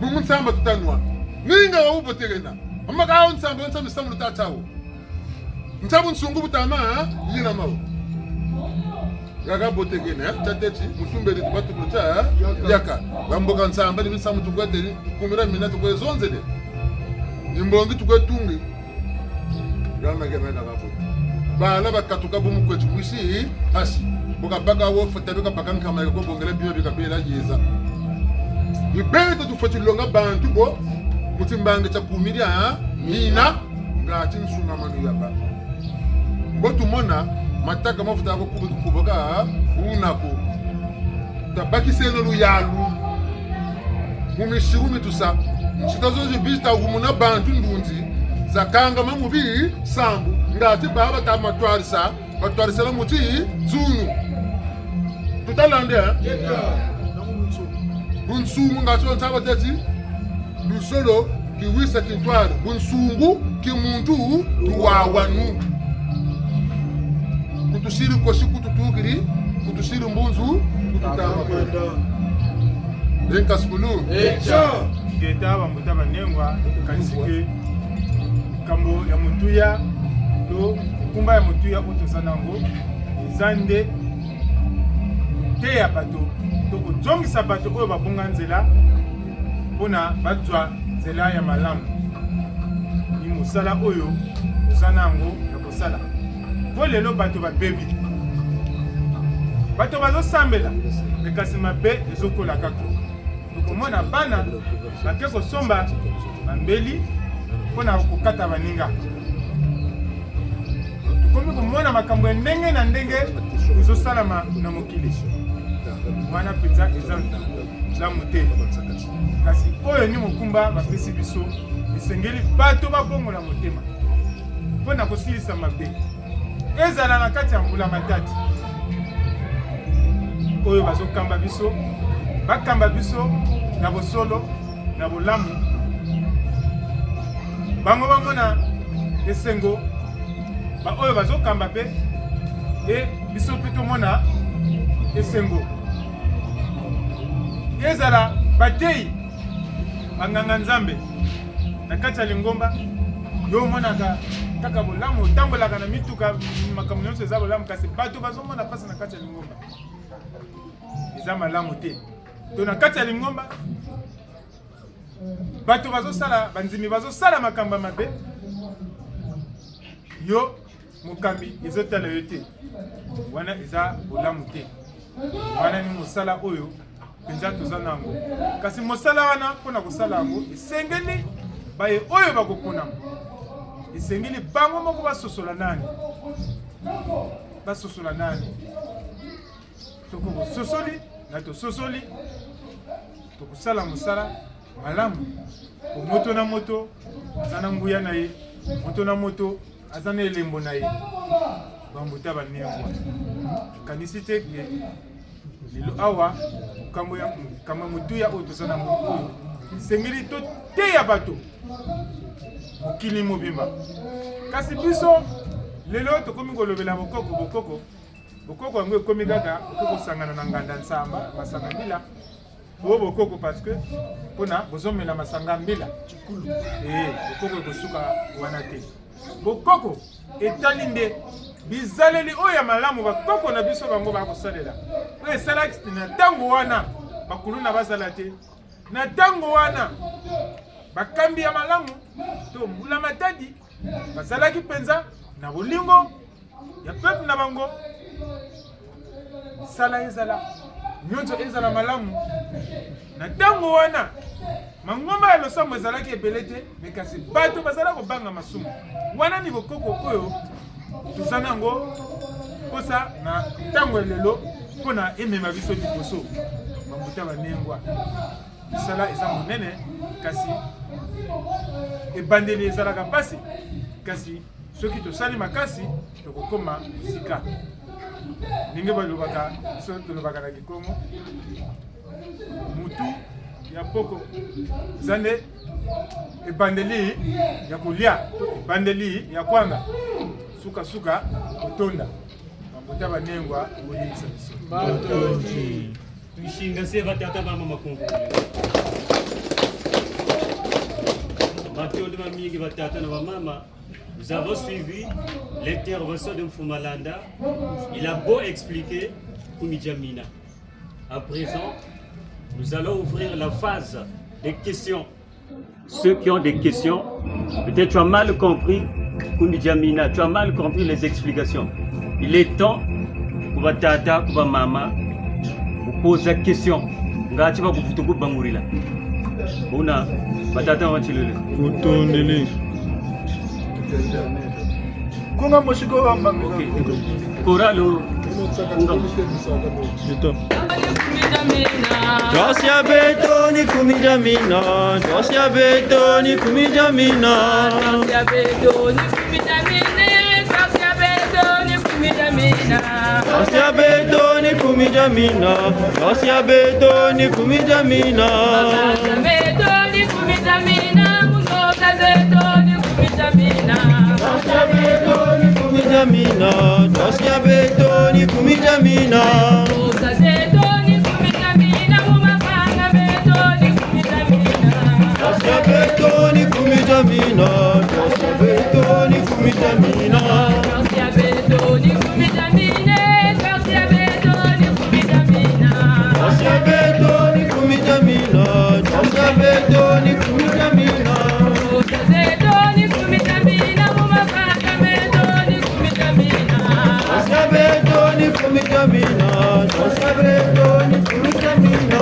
mumu nsamba tutanwa ninga waubotekena amaka awo nsamba nsamba samulu tatawo nsabu nsungu butama yina mawo kaka botekene tateti mutumbeli tubatukulu ta yaka bamboka nsamba ni misamu tukweteli kumira mina tukwezonzele imbongi tukwetungi ramagemekakabote bala bakatuka bumukweti mwisi pasi bokabaka wo fota bikabaka nkamaka kobongela bima bikabela yeza ibete tufo tilonga bantu bo mutimbange cha kumilia mina ngati nsungamano yaba botumona mataka mafuta ako kuboka unako tabakiseno luyalu mumishiku mitusa nsitazozi bita kumuna bantu ndunzi zakanga mamubi sambu ngati baba tamatwarisa batwarisela muti dzunu tutalande bunsungu ngati ontsaba teti lusolo Kiwisa kintwale bunsungu kimuntu tuwawanu kutusiri kosi kututukiri kutusiri mbunzu kututamba kwenda enkasikulu Geta bambuta banengwa ekanisi ke likambo ya motuya to mokumba ya motuya oyo toza na yango eza nde koteya bato to kozongisa bato oyo babunga nzela mpona bazwa nzela ya malamu. Ni mosala oyo toza na yango ya kosala mpo lelo bato babebi, bato bazosambela me kasi mabe ezokola kaka. Tokomona bana bake kosomba bambeli mpo na kokata baninga. Tokomi komona makambo ya ndenge na ndenge ezosalama na mokili wana, mpenza eza lamu te. Kasi oyo ni mokumba bapesi biso, esengeli bato babongola motema mpo na kosilisa mabe ezala na kati ya mbula matati oyo bazokamba biso, bakamba biso na bosolo na bolamu, bango bamona esengo, baoyo bazokamba mpe e biso mpe tomona esengo. Ezala bateyi, banganga nzambe na kati ya lingomba, yo omonaka kaka bolamu, otambolaka na mituka, makambo nyonso eza bolamu, kasi bato bazomona mpasi na kati ya lingomba, eza malamu te. To na kati ya lingomba bato bazosala, bandimi bazosala makambo ya mabe, yo mokambi ezotala yo te, wana eza bolamu te. Wana ni mosala oyo mpenza toza na yango, kasi mosala wana mpo na kosala yango esengeli baye oyo bakoponama, esengeli bango moko basosola nani, basosola nani. Soki bososoli na tososoli, tokosala mosala malamu. Po moto na moto aza na nguya na ye, moto na moto aza na elembo na ye. Bambuta banengwa, ekanisi te ke lelo awa likambo ya likambo ya motuya oyo toza na yango oyo esengeli toteya bato mokili mobimba. Kasi biso lelo tokomi kolobela bokoko, bokoko, bokoko yango ekomi kaka okoki kosangana na nganda nsamba masanga mbila oyo bokoko, parce que mpona bozomela masanga mbila ee bokoko ekosuka wana te. Bokoko etali nde bizaleli oyo ya malamu bakoko na biso bango bakosalela, oyo esalaki na ntango wana bakuluna bazala te, na ntango wana bakambi ya malamu to mbula matadi bazalaki mpenza na bolingo ya peuple na bango, misala ezala nyonso ezala malamu. Na ntango wana mangomba ya losambo ezalaki ebele te, me kasi bato bazala kobanga masumu. Wana ni bokoko oyo toza na yango mposa na ntango ya lelo mpo na emema biso liboso. Bambuta banengwa, misala eza monene, kasi ebandeli ezalaka mpasi, kasi soki tosali makasi tokokoma mosika. Ndenge balobaka, biso tolobaka na Kikongo, mutu ya poko eza nde ebandeli ya kolia to ebandeli ya kwanga, sukasuka kotonda. Bambota banengwa, bolimbisa biso. Matondi. Tuishinga se batata ba mama Kongo. Matondi mamingi batata na bamama. Nous avons suivi l'intervention de Mfumalanda. Il a beau expliquer Kumidjamina. À présent, nous allons ouvrir la phase des questions. Ceux qui ont des questions, peut-être tu as mal compris Kumidjamina, tu as mal compris les explications. Il est temps pour tata, pour mama, vous poser la question. Ngati ba kufutuku bangurila. Una batata wachilele. Kutondele. Kunga moshiko wa mbambi. Okay. Koralo. Kunga. Josia betoni kumijamina, Josia betoni kumijamina. Josia betoni kumijamina, Josia betoni kumijamina. Josia betoni kumijamina, Josia betoni kumijamina. Josia betoni kumijamina. kumijamina Josia betoni kumijamina Josia betoni kumijamina Josia betoni kumijamina Josia betoni kumijamina Josia betoni kumijamina Josia betoni kumijamina Josia betoni kumijamina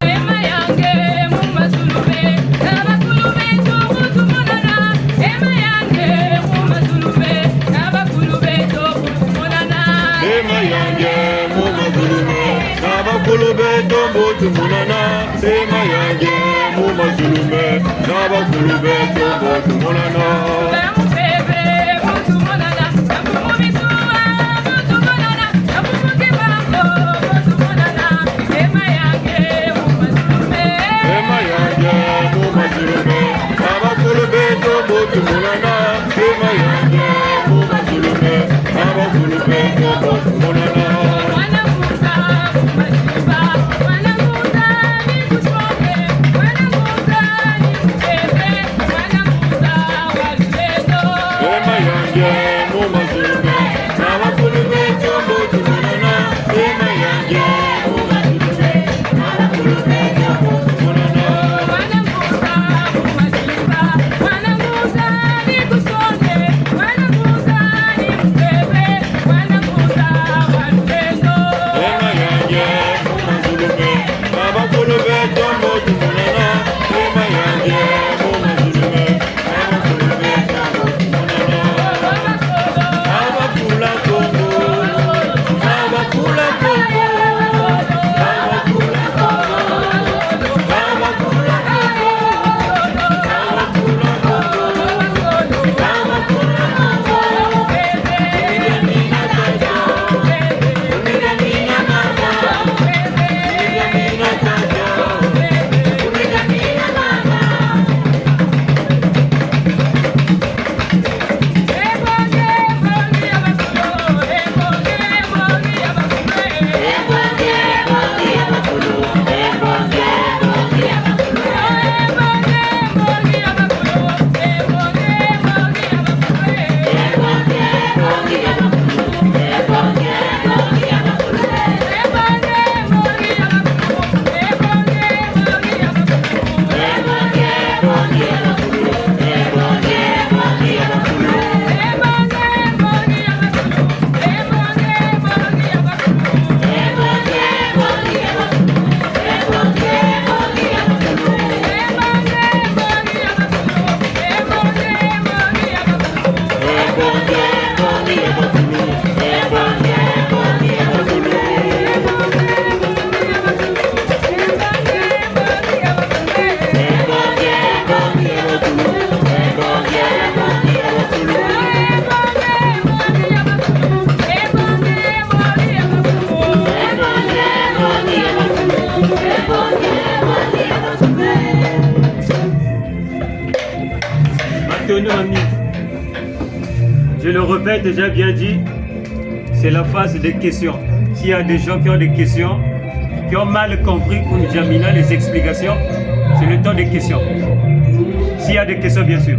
Ema yange mumazulume nabakulu betombo tumonana Ema yange mumazulume nabakulu betombo tumonana Ema yange mumazulume nabakulu betombo tumonana Ema yange mumazulume nabakulu betombo tumonana Ema yange mumazulume nabakulu betombo tumonana Ema yange mumazulume nabakulu betombo tumonana Ema yange mumazulume nabakulu betombo tumonana Ema yange mumazulume nabakulu betombo tumonana Abakula Kongo, abakula Kongo, abakula Kongo, abakula Kongo, abakula Kongo, abakula Kongo. Kumijamina tata, kumijamina mama, kumijamina tata, kumijamina mama. Maintenant, ami, je le répète, j'ai bien dit, c'est la phase des questions. S'il y a des gens qui ont des questions, qui ont mal compris pour Jamina les explications, c'est le temps des questions. S'il y a des questions, bien sûr.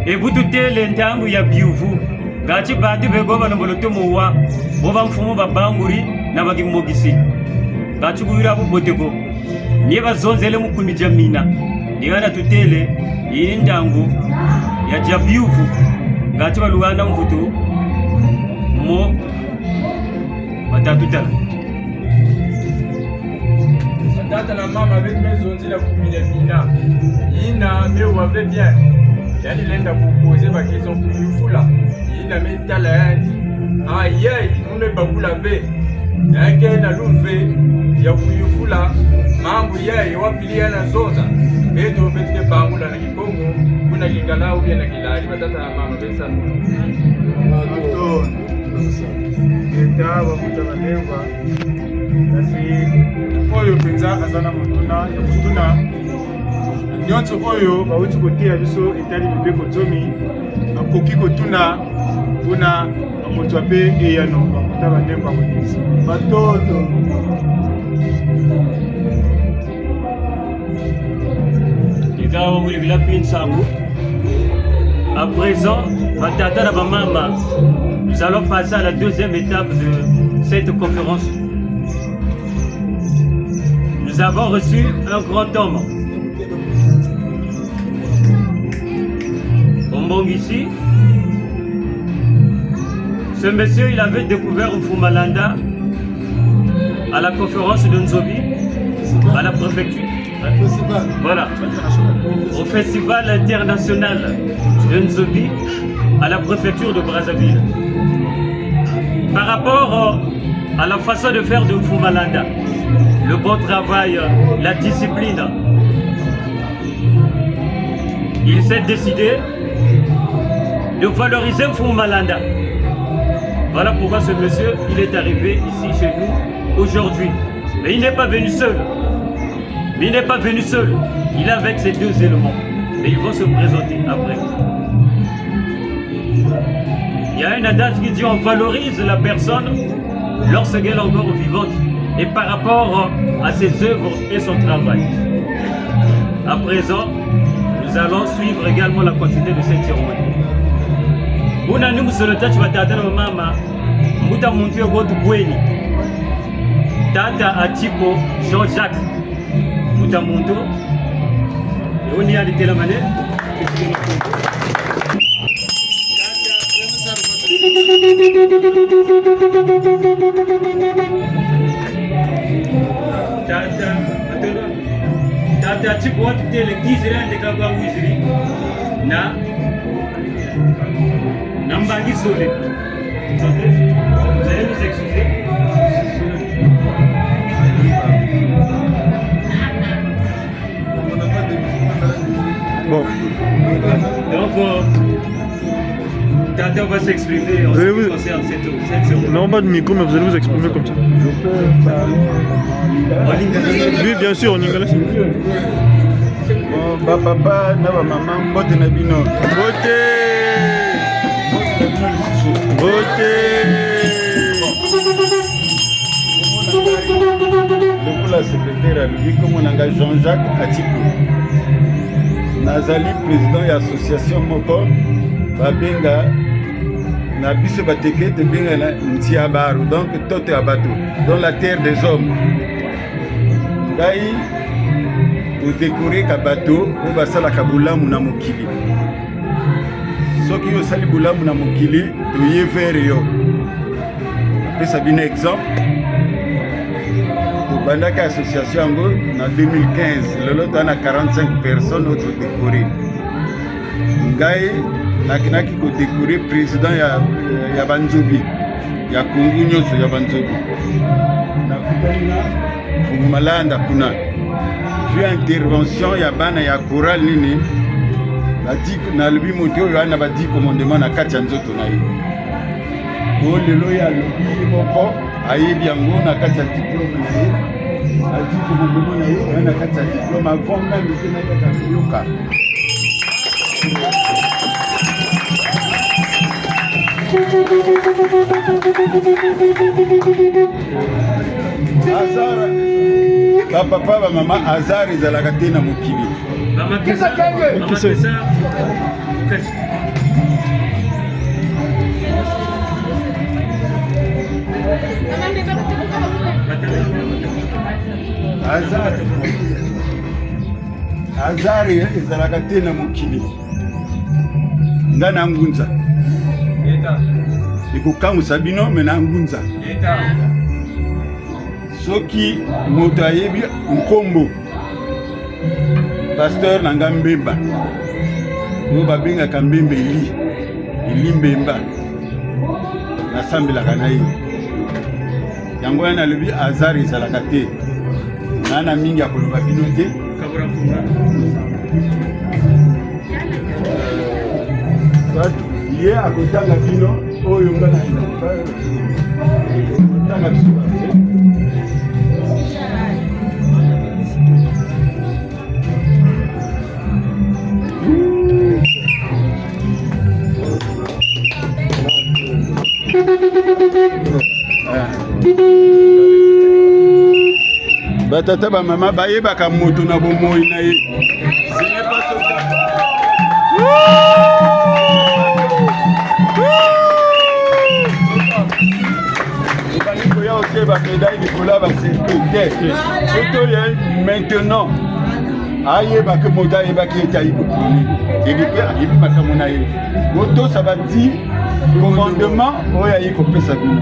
Ebututele ntangu ya biuvu ngati bantu bego balombolo tomowa bo bamfumu babanguri na bakimogisi ngati kuyira buboteko niye bazonzele mukumi jamina niyana tutele iyi ndangu ya jabiuvu ngati baluwanda mvutu mo batatutala Tata na mama avec mes onzi la kumina mina. Ina me wave bien. Yani lenda kuposer ba question kuyufula. Ina me tala yandi. Aye, mume bakula ve. Yake na luve ya kuyufula mambo yaye wapilia na zonza. Beto betike bangula na kikongo kuna lingala ou bien na kilali batata na mama besa. Eta bakuta balemba kasi oyo mpenza aza na motuna ya kotuna nyonso oyo bauti koteya biso etali mibeko zomi akoki kotuna kuna akozwa mpe eyano bakuta bandembo akoyebisa batoto. À présent, batata na bamama, nous allons passer à la deuxième étape de cette conférence. Nous avons reçu un grand homme. Ombongisi. Ce monsieur, il avait découvert Mfumalanda à la conférence de Nzobi, à la préfecture. Voilà. Au festival international de Nzobi, à la préfecture de Brazzaville. Par rapport à la façon de faire de Mfumalanda, le bon travail, la discipline, il s'est décidé de valoriser Mfumalanda. Voilà pourquoi ce monsieur, il est arrivé ici chez nous aujourd'hui. Mais il n'est pas venu seul. Mais il n'est pas venu seul. Il est avec ces deux éléments. Mais ils vont se présenter après. Il y a un adage qui dit on valorise la personne lorsqu'elle est encore vivante et par rapport à ses œuvres et son travail. À présent, nous allons suivre également la continuité de cette cérémonie. Una ni musolo tatu batata na mama mbuta muntu yo gotu bweni tata Atipo Jean-Jacques mbuta muntu yoni alitelamane. Tata tata Atipo watu tele gizira ndeka kwa wiziri na Nambangi Sole. Vous allez nous excuser. Bon. Donc, Tata va s'exprimer en Vous ce allez qui vous- concerne cette cérémonie. Non, pas de micro, mais vous allez vous exprimer comme ça. En lingala. Oui, bien sûr, en lingala. Bon, bapapa na bamama, mbote na bino. Mbote. Mbote na bino lisusu. Mbote. Lokola secrétaire alobi, kombo na ngai Jean-Jacques Atiku, nazali président ya association moko babenga na biso bateke, tobenga na Ntia Baru, donc toto ya bato, dans la terre des hommes. Ngai todekoreka bato oyo basalaka bolamu na mokili. Soki osali bolamu na mokili, toye vers yo. Napesa bino exemple: tobandaki association yango na 2015, lelo toza na 45 personnes oyo todekore. Ngai nakendaki kodekore président ya banzobi ya Kongo nyonso ya banzobi. Nakutani na Fumu Malanda kuna, vu intervention ya bana ya chorale nini badi, nalobi moto oyo wana ba 10 commandement na kati ya nzoto na ye. O lelo ye alobi ye moko ayebi yango na kati ya diplôme na ye, ba 10 commandement na ye oya na kati ya diplôme avant même te nayaka koyoka. Hasard, bapapa, bamama, hasard ezalaka te na mokili. Mama Kesa, Mama Kesa, Kesa. Hasard, hasard ezalaka te na mokili. Nga na ngunza, ekokamwisa bino, me na ngunza, soki moto ayebi nkombo pasteur na nga Mbemba, oyo babengaka Mbemba Eli, Eli Mbemba, nasambelaka na ye. Yango wana nalobi hasard ezalaka te. Naa na mingi ya koloba bino te. Kabura Mpunga. Ye akotanga bino. Oyo nga na tanga biso. Batata bamama bayebaka moto na bomoi na ye. Ebandi koya otie bamedaille likolo ya bacercueil te, soki oye maintenant ayebaki moto ayebaki ete ayi koprone ebi mpe ayebi makambo na ye botosa bati commandement oyo ayi kopesa bino.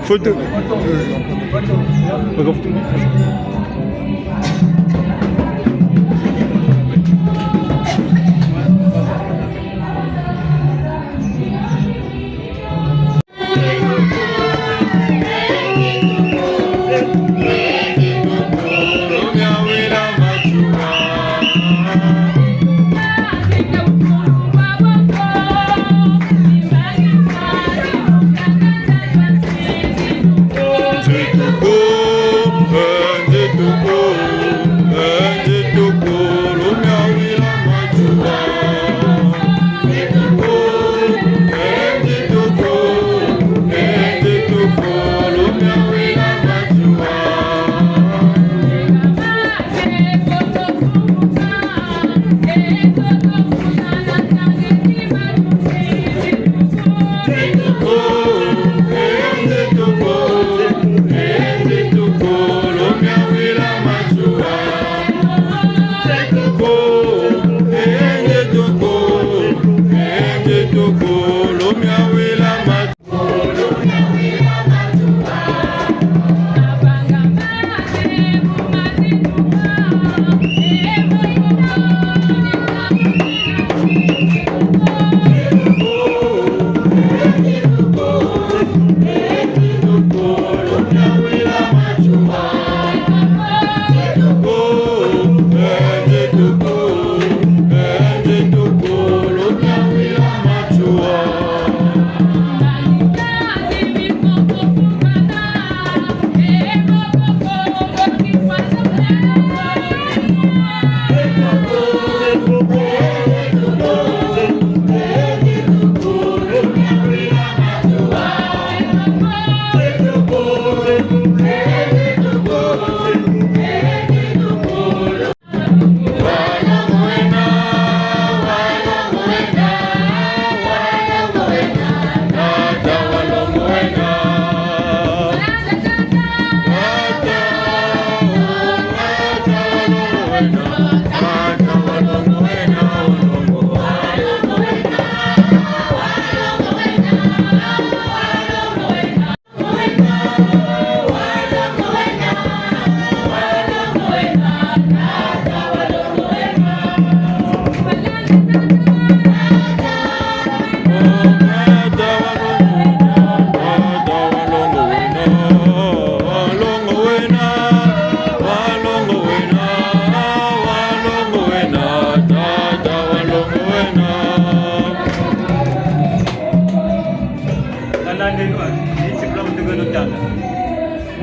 Photo. Photo.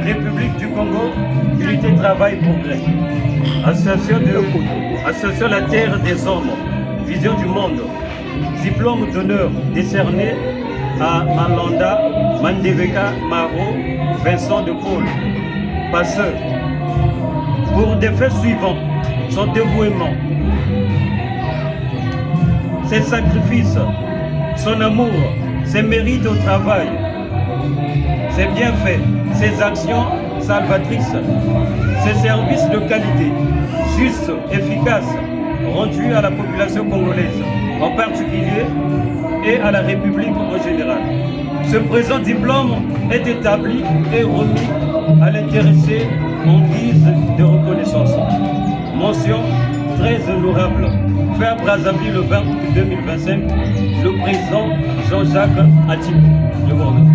République du Congo, Unité Travail Progrès. Association, de, Association La Terre des Hommes, Vision du Monde. Diplôme d'honneur décerné à Malanda Mandeveka Maro Vincent de Paul. Passeur. Pour des faits suivants, son dévouement, ses sacrifices, son amour, ses mérites au travail, ses bienfaits, ses actions salvatrices, ses services de qualité, justes, efficaces, rendus à la population congolaise en particulier et à la République en général. Ce présent diplôme est établi et remis à l'intéressé en guise de reconnaissance. Mention très honorable. Fait à Brazzaville le 20 août 2025, le président Jean-Jacques Atip. Je vous remercie.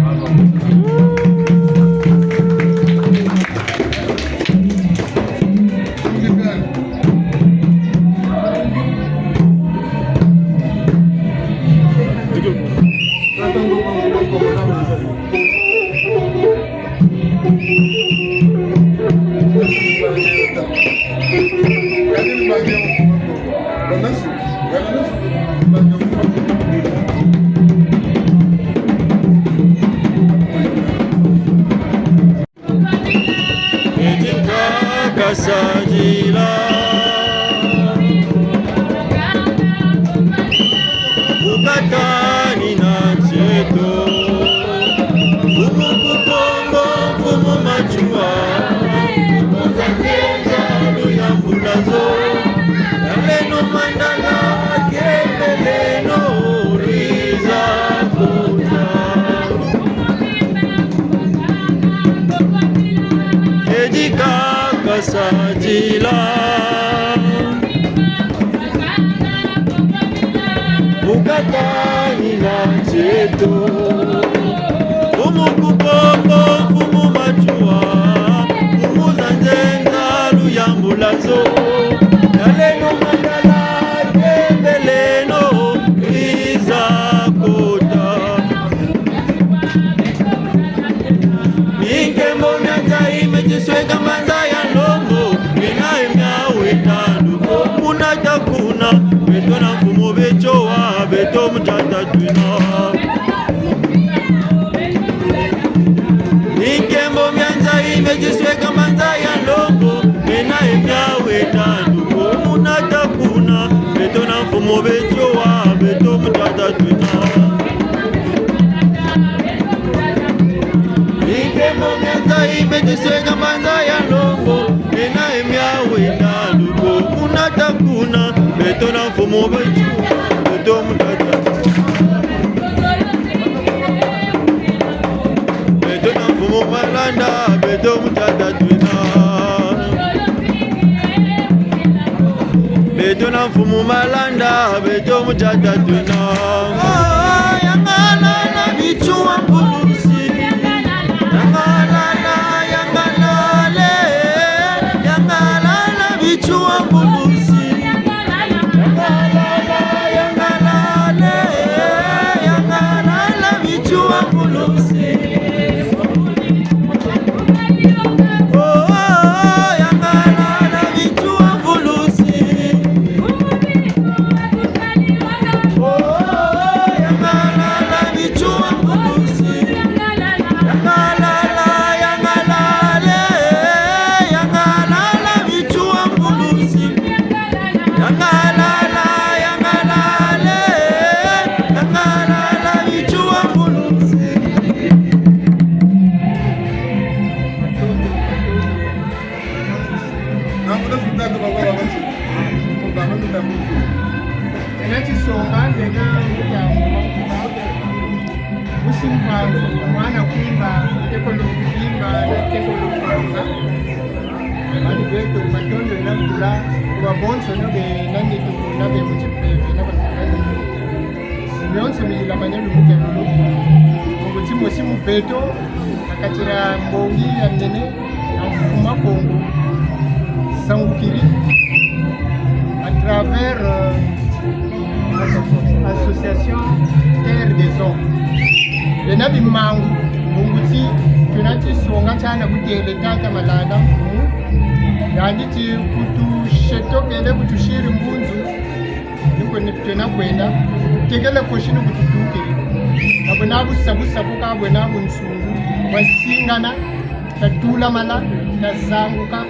Mala tazanguka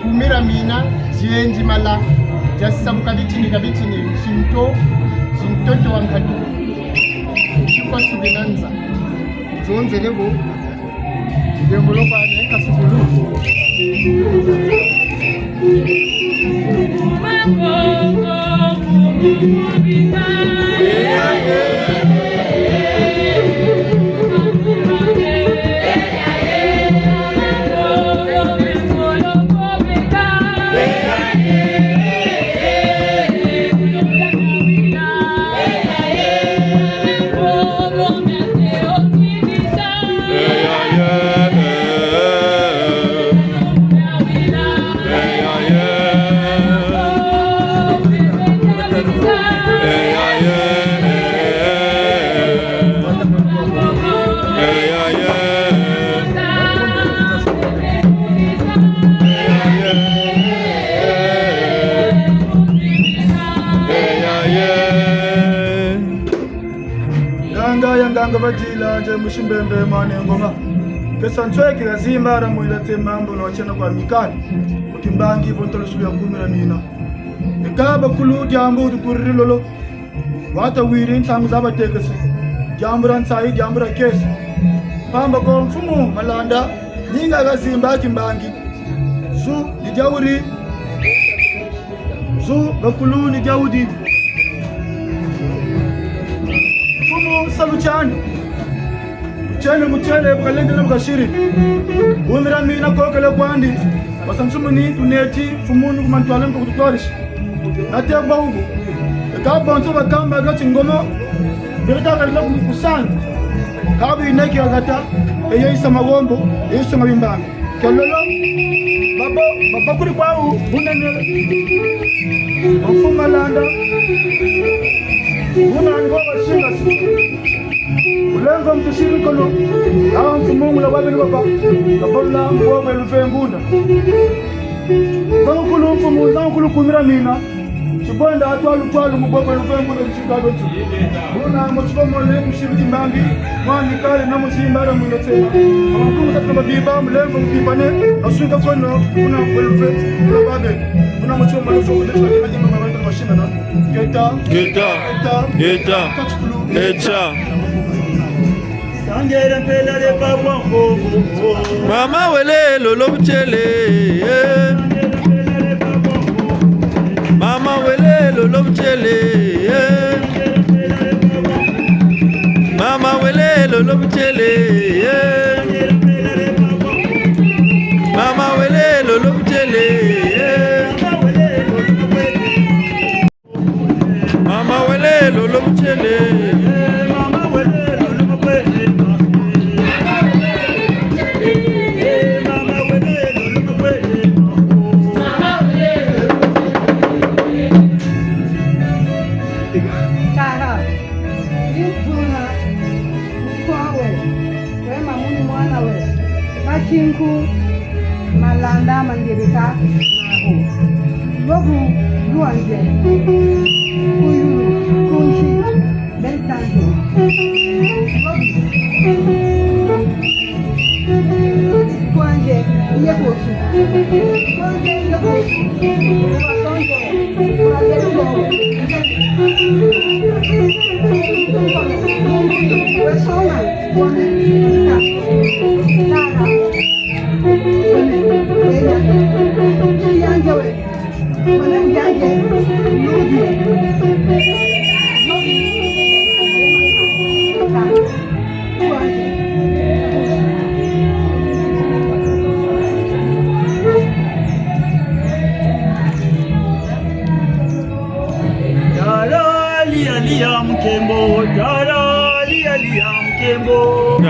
kumira mina jenji mala jasabuka bitini kabitini shinto shintoto wankatu chikosubenanza zonzelebo ndengolokwane kasukulu Yeah. Banga badila nje mushimbembe mane ngoma. Kesa ntsweke kazimba ra muila tse mambo no chena kwa mikani. Ukimbangi vontolo sulu ya kumira mina. Ikaba kulu jambu tukuriri lolo. Wata wiri ntsangu za batekesi. Jambu ra ntsayi jambu ra kesi. Pamba ko mfumu malanda ninga kazimba kimbangi. Zu ni jauri. Zu bakulu ni jaudi. Mfumu saluchani. Mchele mchele bukalendele bukashiri. Umira mina kokele kwandi. Basansumuni tuneti fumunu kumantwale mkukutwarish. Natekwa ubu. Ekabonso bakamba gachingoma. Birita kalila kusanga. Kabu ineki agata. Eyeisa magombo, eyeisa mabimbanga. Kelolo babo babakuri kwau bunene. Mfumalanda. Bunani baba shinga. Ulengo mtushiri kono. Awa mfumungu la wabeni baba. Kabola mbobe lufengunda. Zankulu mfumu zankulu kumira mina. Chibonda atwalu twalu mbobe lufengunda mshikado tu. Buna mochikomo le mshiri kimbangi. Mwami kale na musimba na muletse. Amakuru tatu mabiba mulengo mpipane. Asuka kono kuna mbelufe kuna babe. Kuna mochikomo lufu ndetse na mama mama mashina na. Geta Geta. Geta Geta. Katsukulu Echa. Sangere mpela le babwa mfogo. Mama wele lolo mchele. Mama wele lolo mchele. Mama wele lolo mchele. Mama wele lolo mchele. Mama wele lolo mchele. Mama wele lolo mkwele. Mama wele lolo mkwele. Tara, ivuna mkwawe wema muni mwana we machinku malanda mangereka maho lobu luanje kuyulu kunshi beltanjo kwanje iyekosu kwanje iyekosu wasonje Dara lia lia mkembo, dara lia lia mkembo.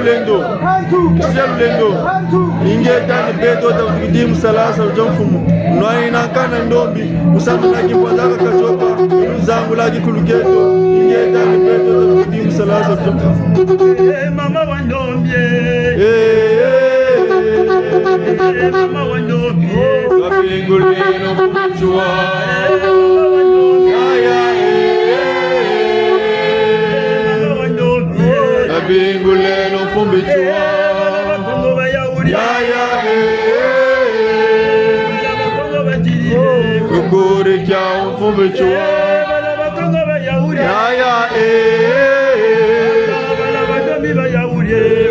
lulendo kisia lulendo ingeta ni beto takutikidi musalasa uja mfumu nwainankana ndombi musamulaki mbwazaka kajopa luzangulaki kuluketo ingeta ni beto takutikidi musalasa uja mfumu mama wa ndombi mama wa ndombi kapingulino mchua Kabinguleno fumbichua Yaya Kukurikia umfumbichua Yaya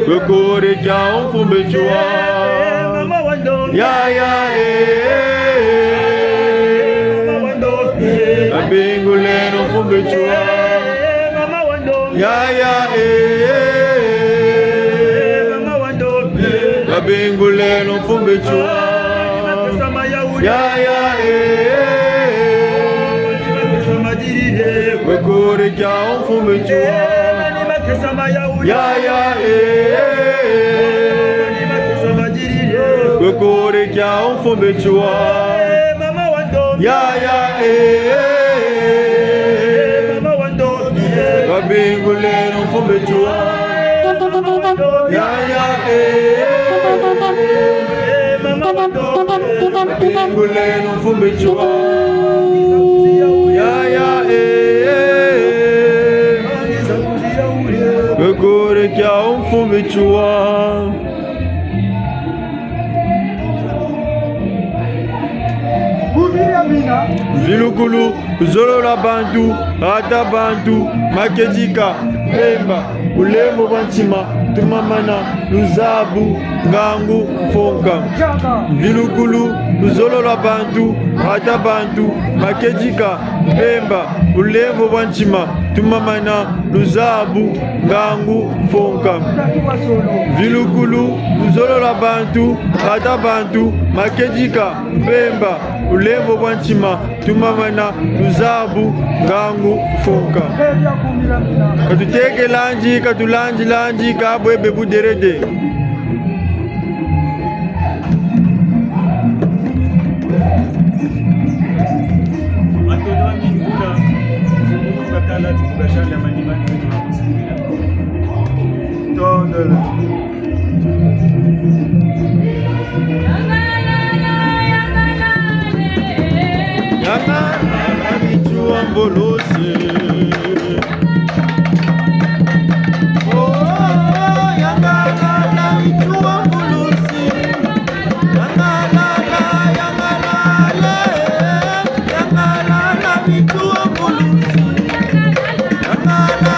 Kukurikia umfumbichua Yaya Kabinguleno fumbichua Yaya Kabinguleno fumbichua Yaya Kukurikia umfumbichua Yaya Kukurikia umfumbichua Yaya Kabinguleno mfumbichua Yaya Kabinguleno mfumbichua Yaya Kukurikia umfumbichua Vilukulu zolola bantu ata bantu makedika pemba ulembo bwa ntima tumamana luzabu ngangu mfonka Vilukulu luzolola bantu ata bantu makedika pemba ulembo bwa ntima tumamana luzabu ngangu mfonka Vilukulu luzolola bantu ata bantu makedika pemba ulembo bwa ntima tumamana luzabu ngangu fonka katuteke lanji katulanji lanji kabwebe buderede Matondo wa mingi kuna mfumu kakala tukubashana mandimani wetu wa kusikila. Tondolo. Yanga abichua mbolosi Oh, yanga la bichua mbolosi Yanga la la yanga la le Yanga la la bichua mbolosi Yanga la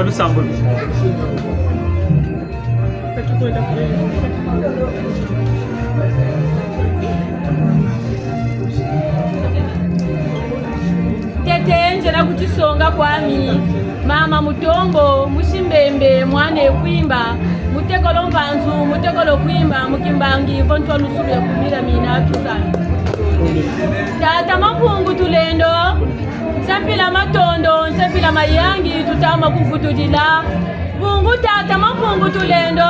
Salu sambulu. Tete njena kuchisonga kwami mama mutombo mushimbembe mwana ekwimba mutekolo mbanzu mutekolo kwimba mukimbangi vontwa lusulu ya kumila mina tusana tata mapungu tulendo nsempila matondo nsempila mayangi tutama kuvutulila bungu tata mapungu tulendo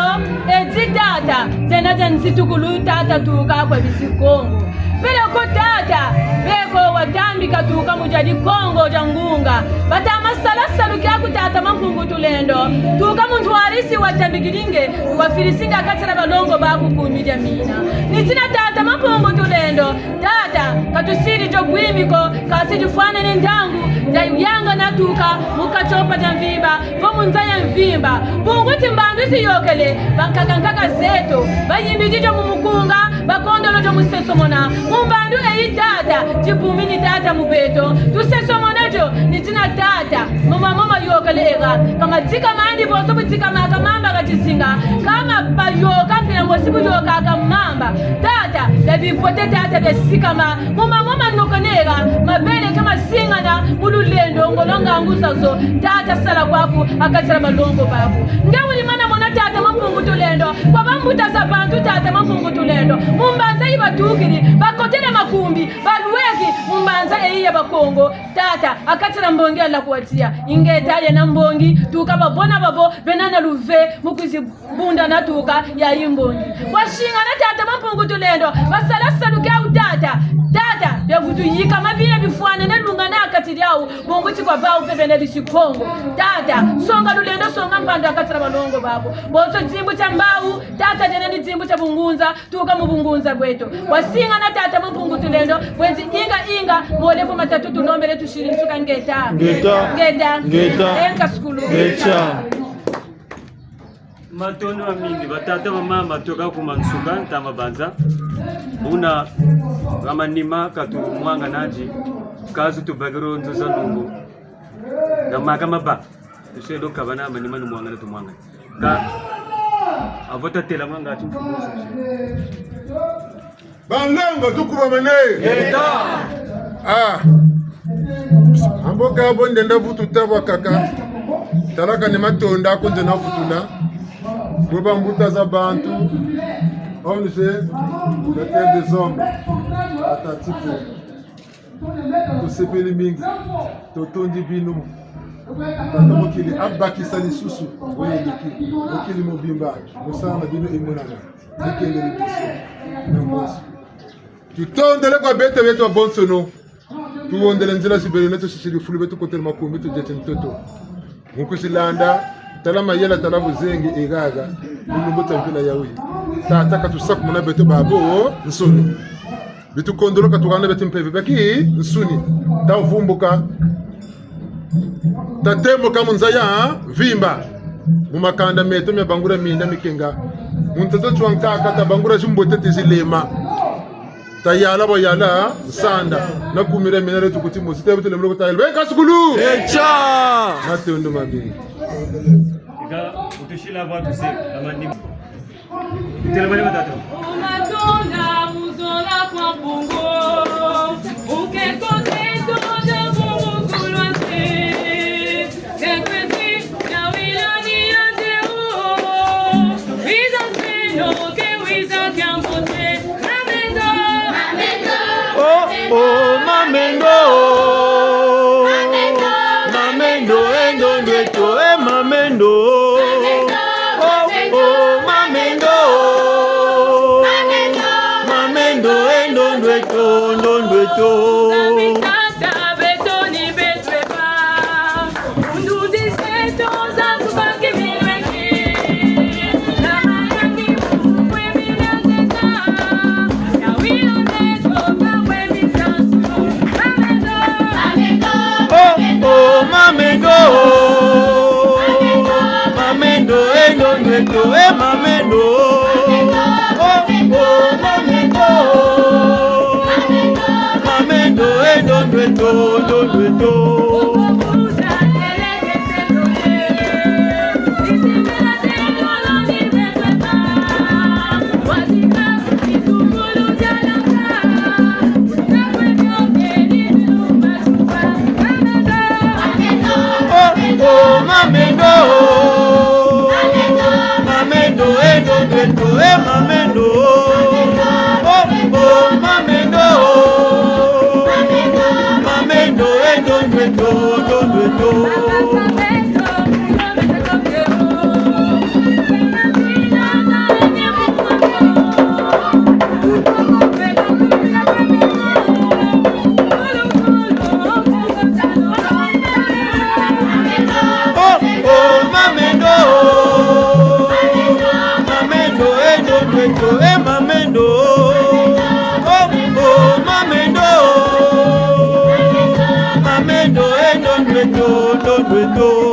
edzi tata tena tensitukulu tata tuka kwa bisikongo peleko tata beko watambika tuka mujadi kongo ja ngunga batama salasalu kyaku tata mapungu tulendo tuka muntu warisi watambikilinge wafilisinga katela balongo bakukumilya mina nitina tata mapungu tulendo tata katusili jogwimiko kasijifwanene ndangu jayuyanga natuka mukachopa ja mvimba vomunza ya mvimba bunguti mbandu isiyokele bankakankaka zeto bayimbijijo mumukunga bakondolojo musesomona mumbandu eyi tata jibumini tata mubeto tusesomonajo nitina tata mumamoma yokele eka kamatika mandi boso butika makamamba katisinga kama bayoka mpina ngosi buyoka akamamba tata byabipote tata byasikama mumamoma nokoneka mabele kamasingana mululendo ngolonganguzazo tata sala kwaku akatela balongo baku ngewulimana mona tata mapungu tulendo kwabambuta bantu tata mapungu tulendo mumbanza ibatukili bakotele makumbi balweki mumbanza eyi ya bakongo tata akatela mbongi alakuwatia ingeta yena mbongi tuka babona babo benana luve mukuzibunda natuka ya imbongi bwashingana tata mapungu tulendo basalasaluke au tata tata byavutuyika mabina bifwana nelunga nakati lyawu bunguti kwa bawu pebene bisikongo tata songa lulendo songa mpando akatela balongo babo boso dzimbu cha mbawu tata jene ni dzimbu cha bungunza tuka mubungunza bwetu wasinga na tata mumpungu tulendo bwenzi inga inga molefu matatu tulombele tushiri nsuka ngeta Ngeta. ngeta Ngeta. enka sukulu Ngecha. Matondo ya mingi batata bamama toka kuma nsuka ntama banza buna ramanima katu mwanga naji kazu tubagiro nzuza ndungu na maka maba tuselo kabana manima ni mwanga na tumwanga ka avota tela mwanga ati mfumuzo Banlengo tukuba mene. Ah. Amboka abo ndenda vututa bwa kaka. Talaka ne matonda akonze na vutula. Bwe mbuta za bantu. ONG la terre des hommes. Atatipo. Tosepeli mingi. Totondi bino. Tata mokili abakisa lisusu oyo eleki mokili mobimba mosala na bino emonana ekende liboso na mboso tutondele kwa bete betu babonsono tuwondele nzela sibele neto sisili fulu betu kotele makumbi tujete ntoto nkusilanda tala mayela tala buzengi egaga bulumbu tampila yawi tata katusaku muna beto babo nsuni bitukondolo katukana betu mpeve baki nsuni tavumbuka tatembuka munzaya vimba mumakanda meto mya bangura minda mikenga muntata chwankaka tabangura zimbote tizilema tayala boyala nsanda nakumira mina letu kuti musi tebu tulemelo kutayela benka sukulu Echa. matondo mabingi Ika utushila batu se ramanima tela manima tata Umatonda muzola kwa mpungu ukekozeto ja mpungu kulwase kekwezi na wilani ya ndeu wiza sino ke wiza kyambote mamendo Oh, oh, mamendo. Mamendo, endo, ndeto, eh, mamendo. Oh, oh, mamendo. Mamendo, endo, ndeto, ndo, ndeto. Tata betoni betweba undudizeto zatubaki milweki namayaki kwemilazeta yawilameto kakwemisansu mamendo Oh, oh, mamendo. Mamendo, endo, ndeto, eh, mamendo. Oh, oh, mamendo. Mamendo, e mamendo oh oh mamendo mamendo e dondweto dondweto. Oh oh mamendo mamendo e dondweto e mamendo oh oh mamendo mamendo e dondweto dondweto.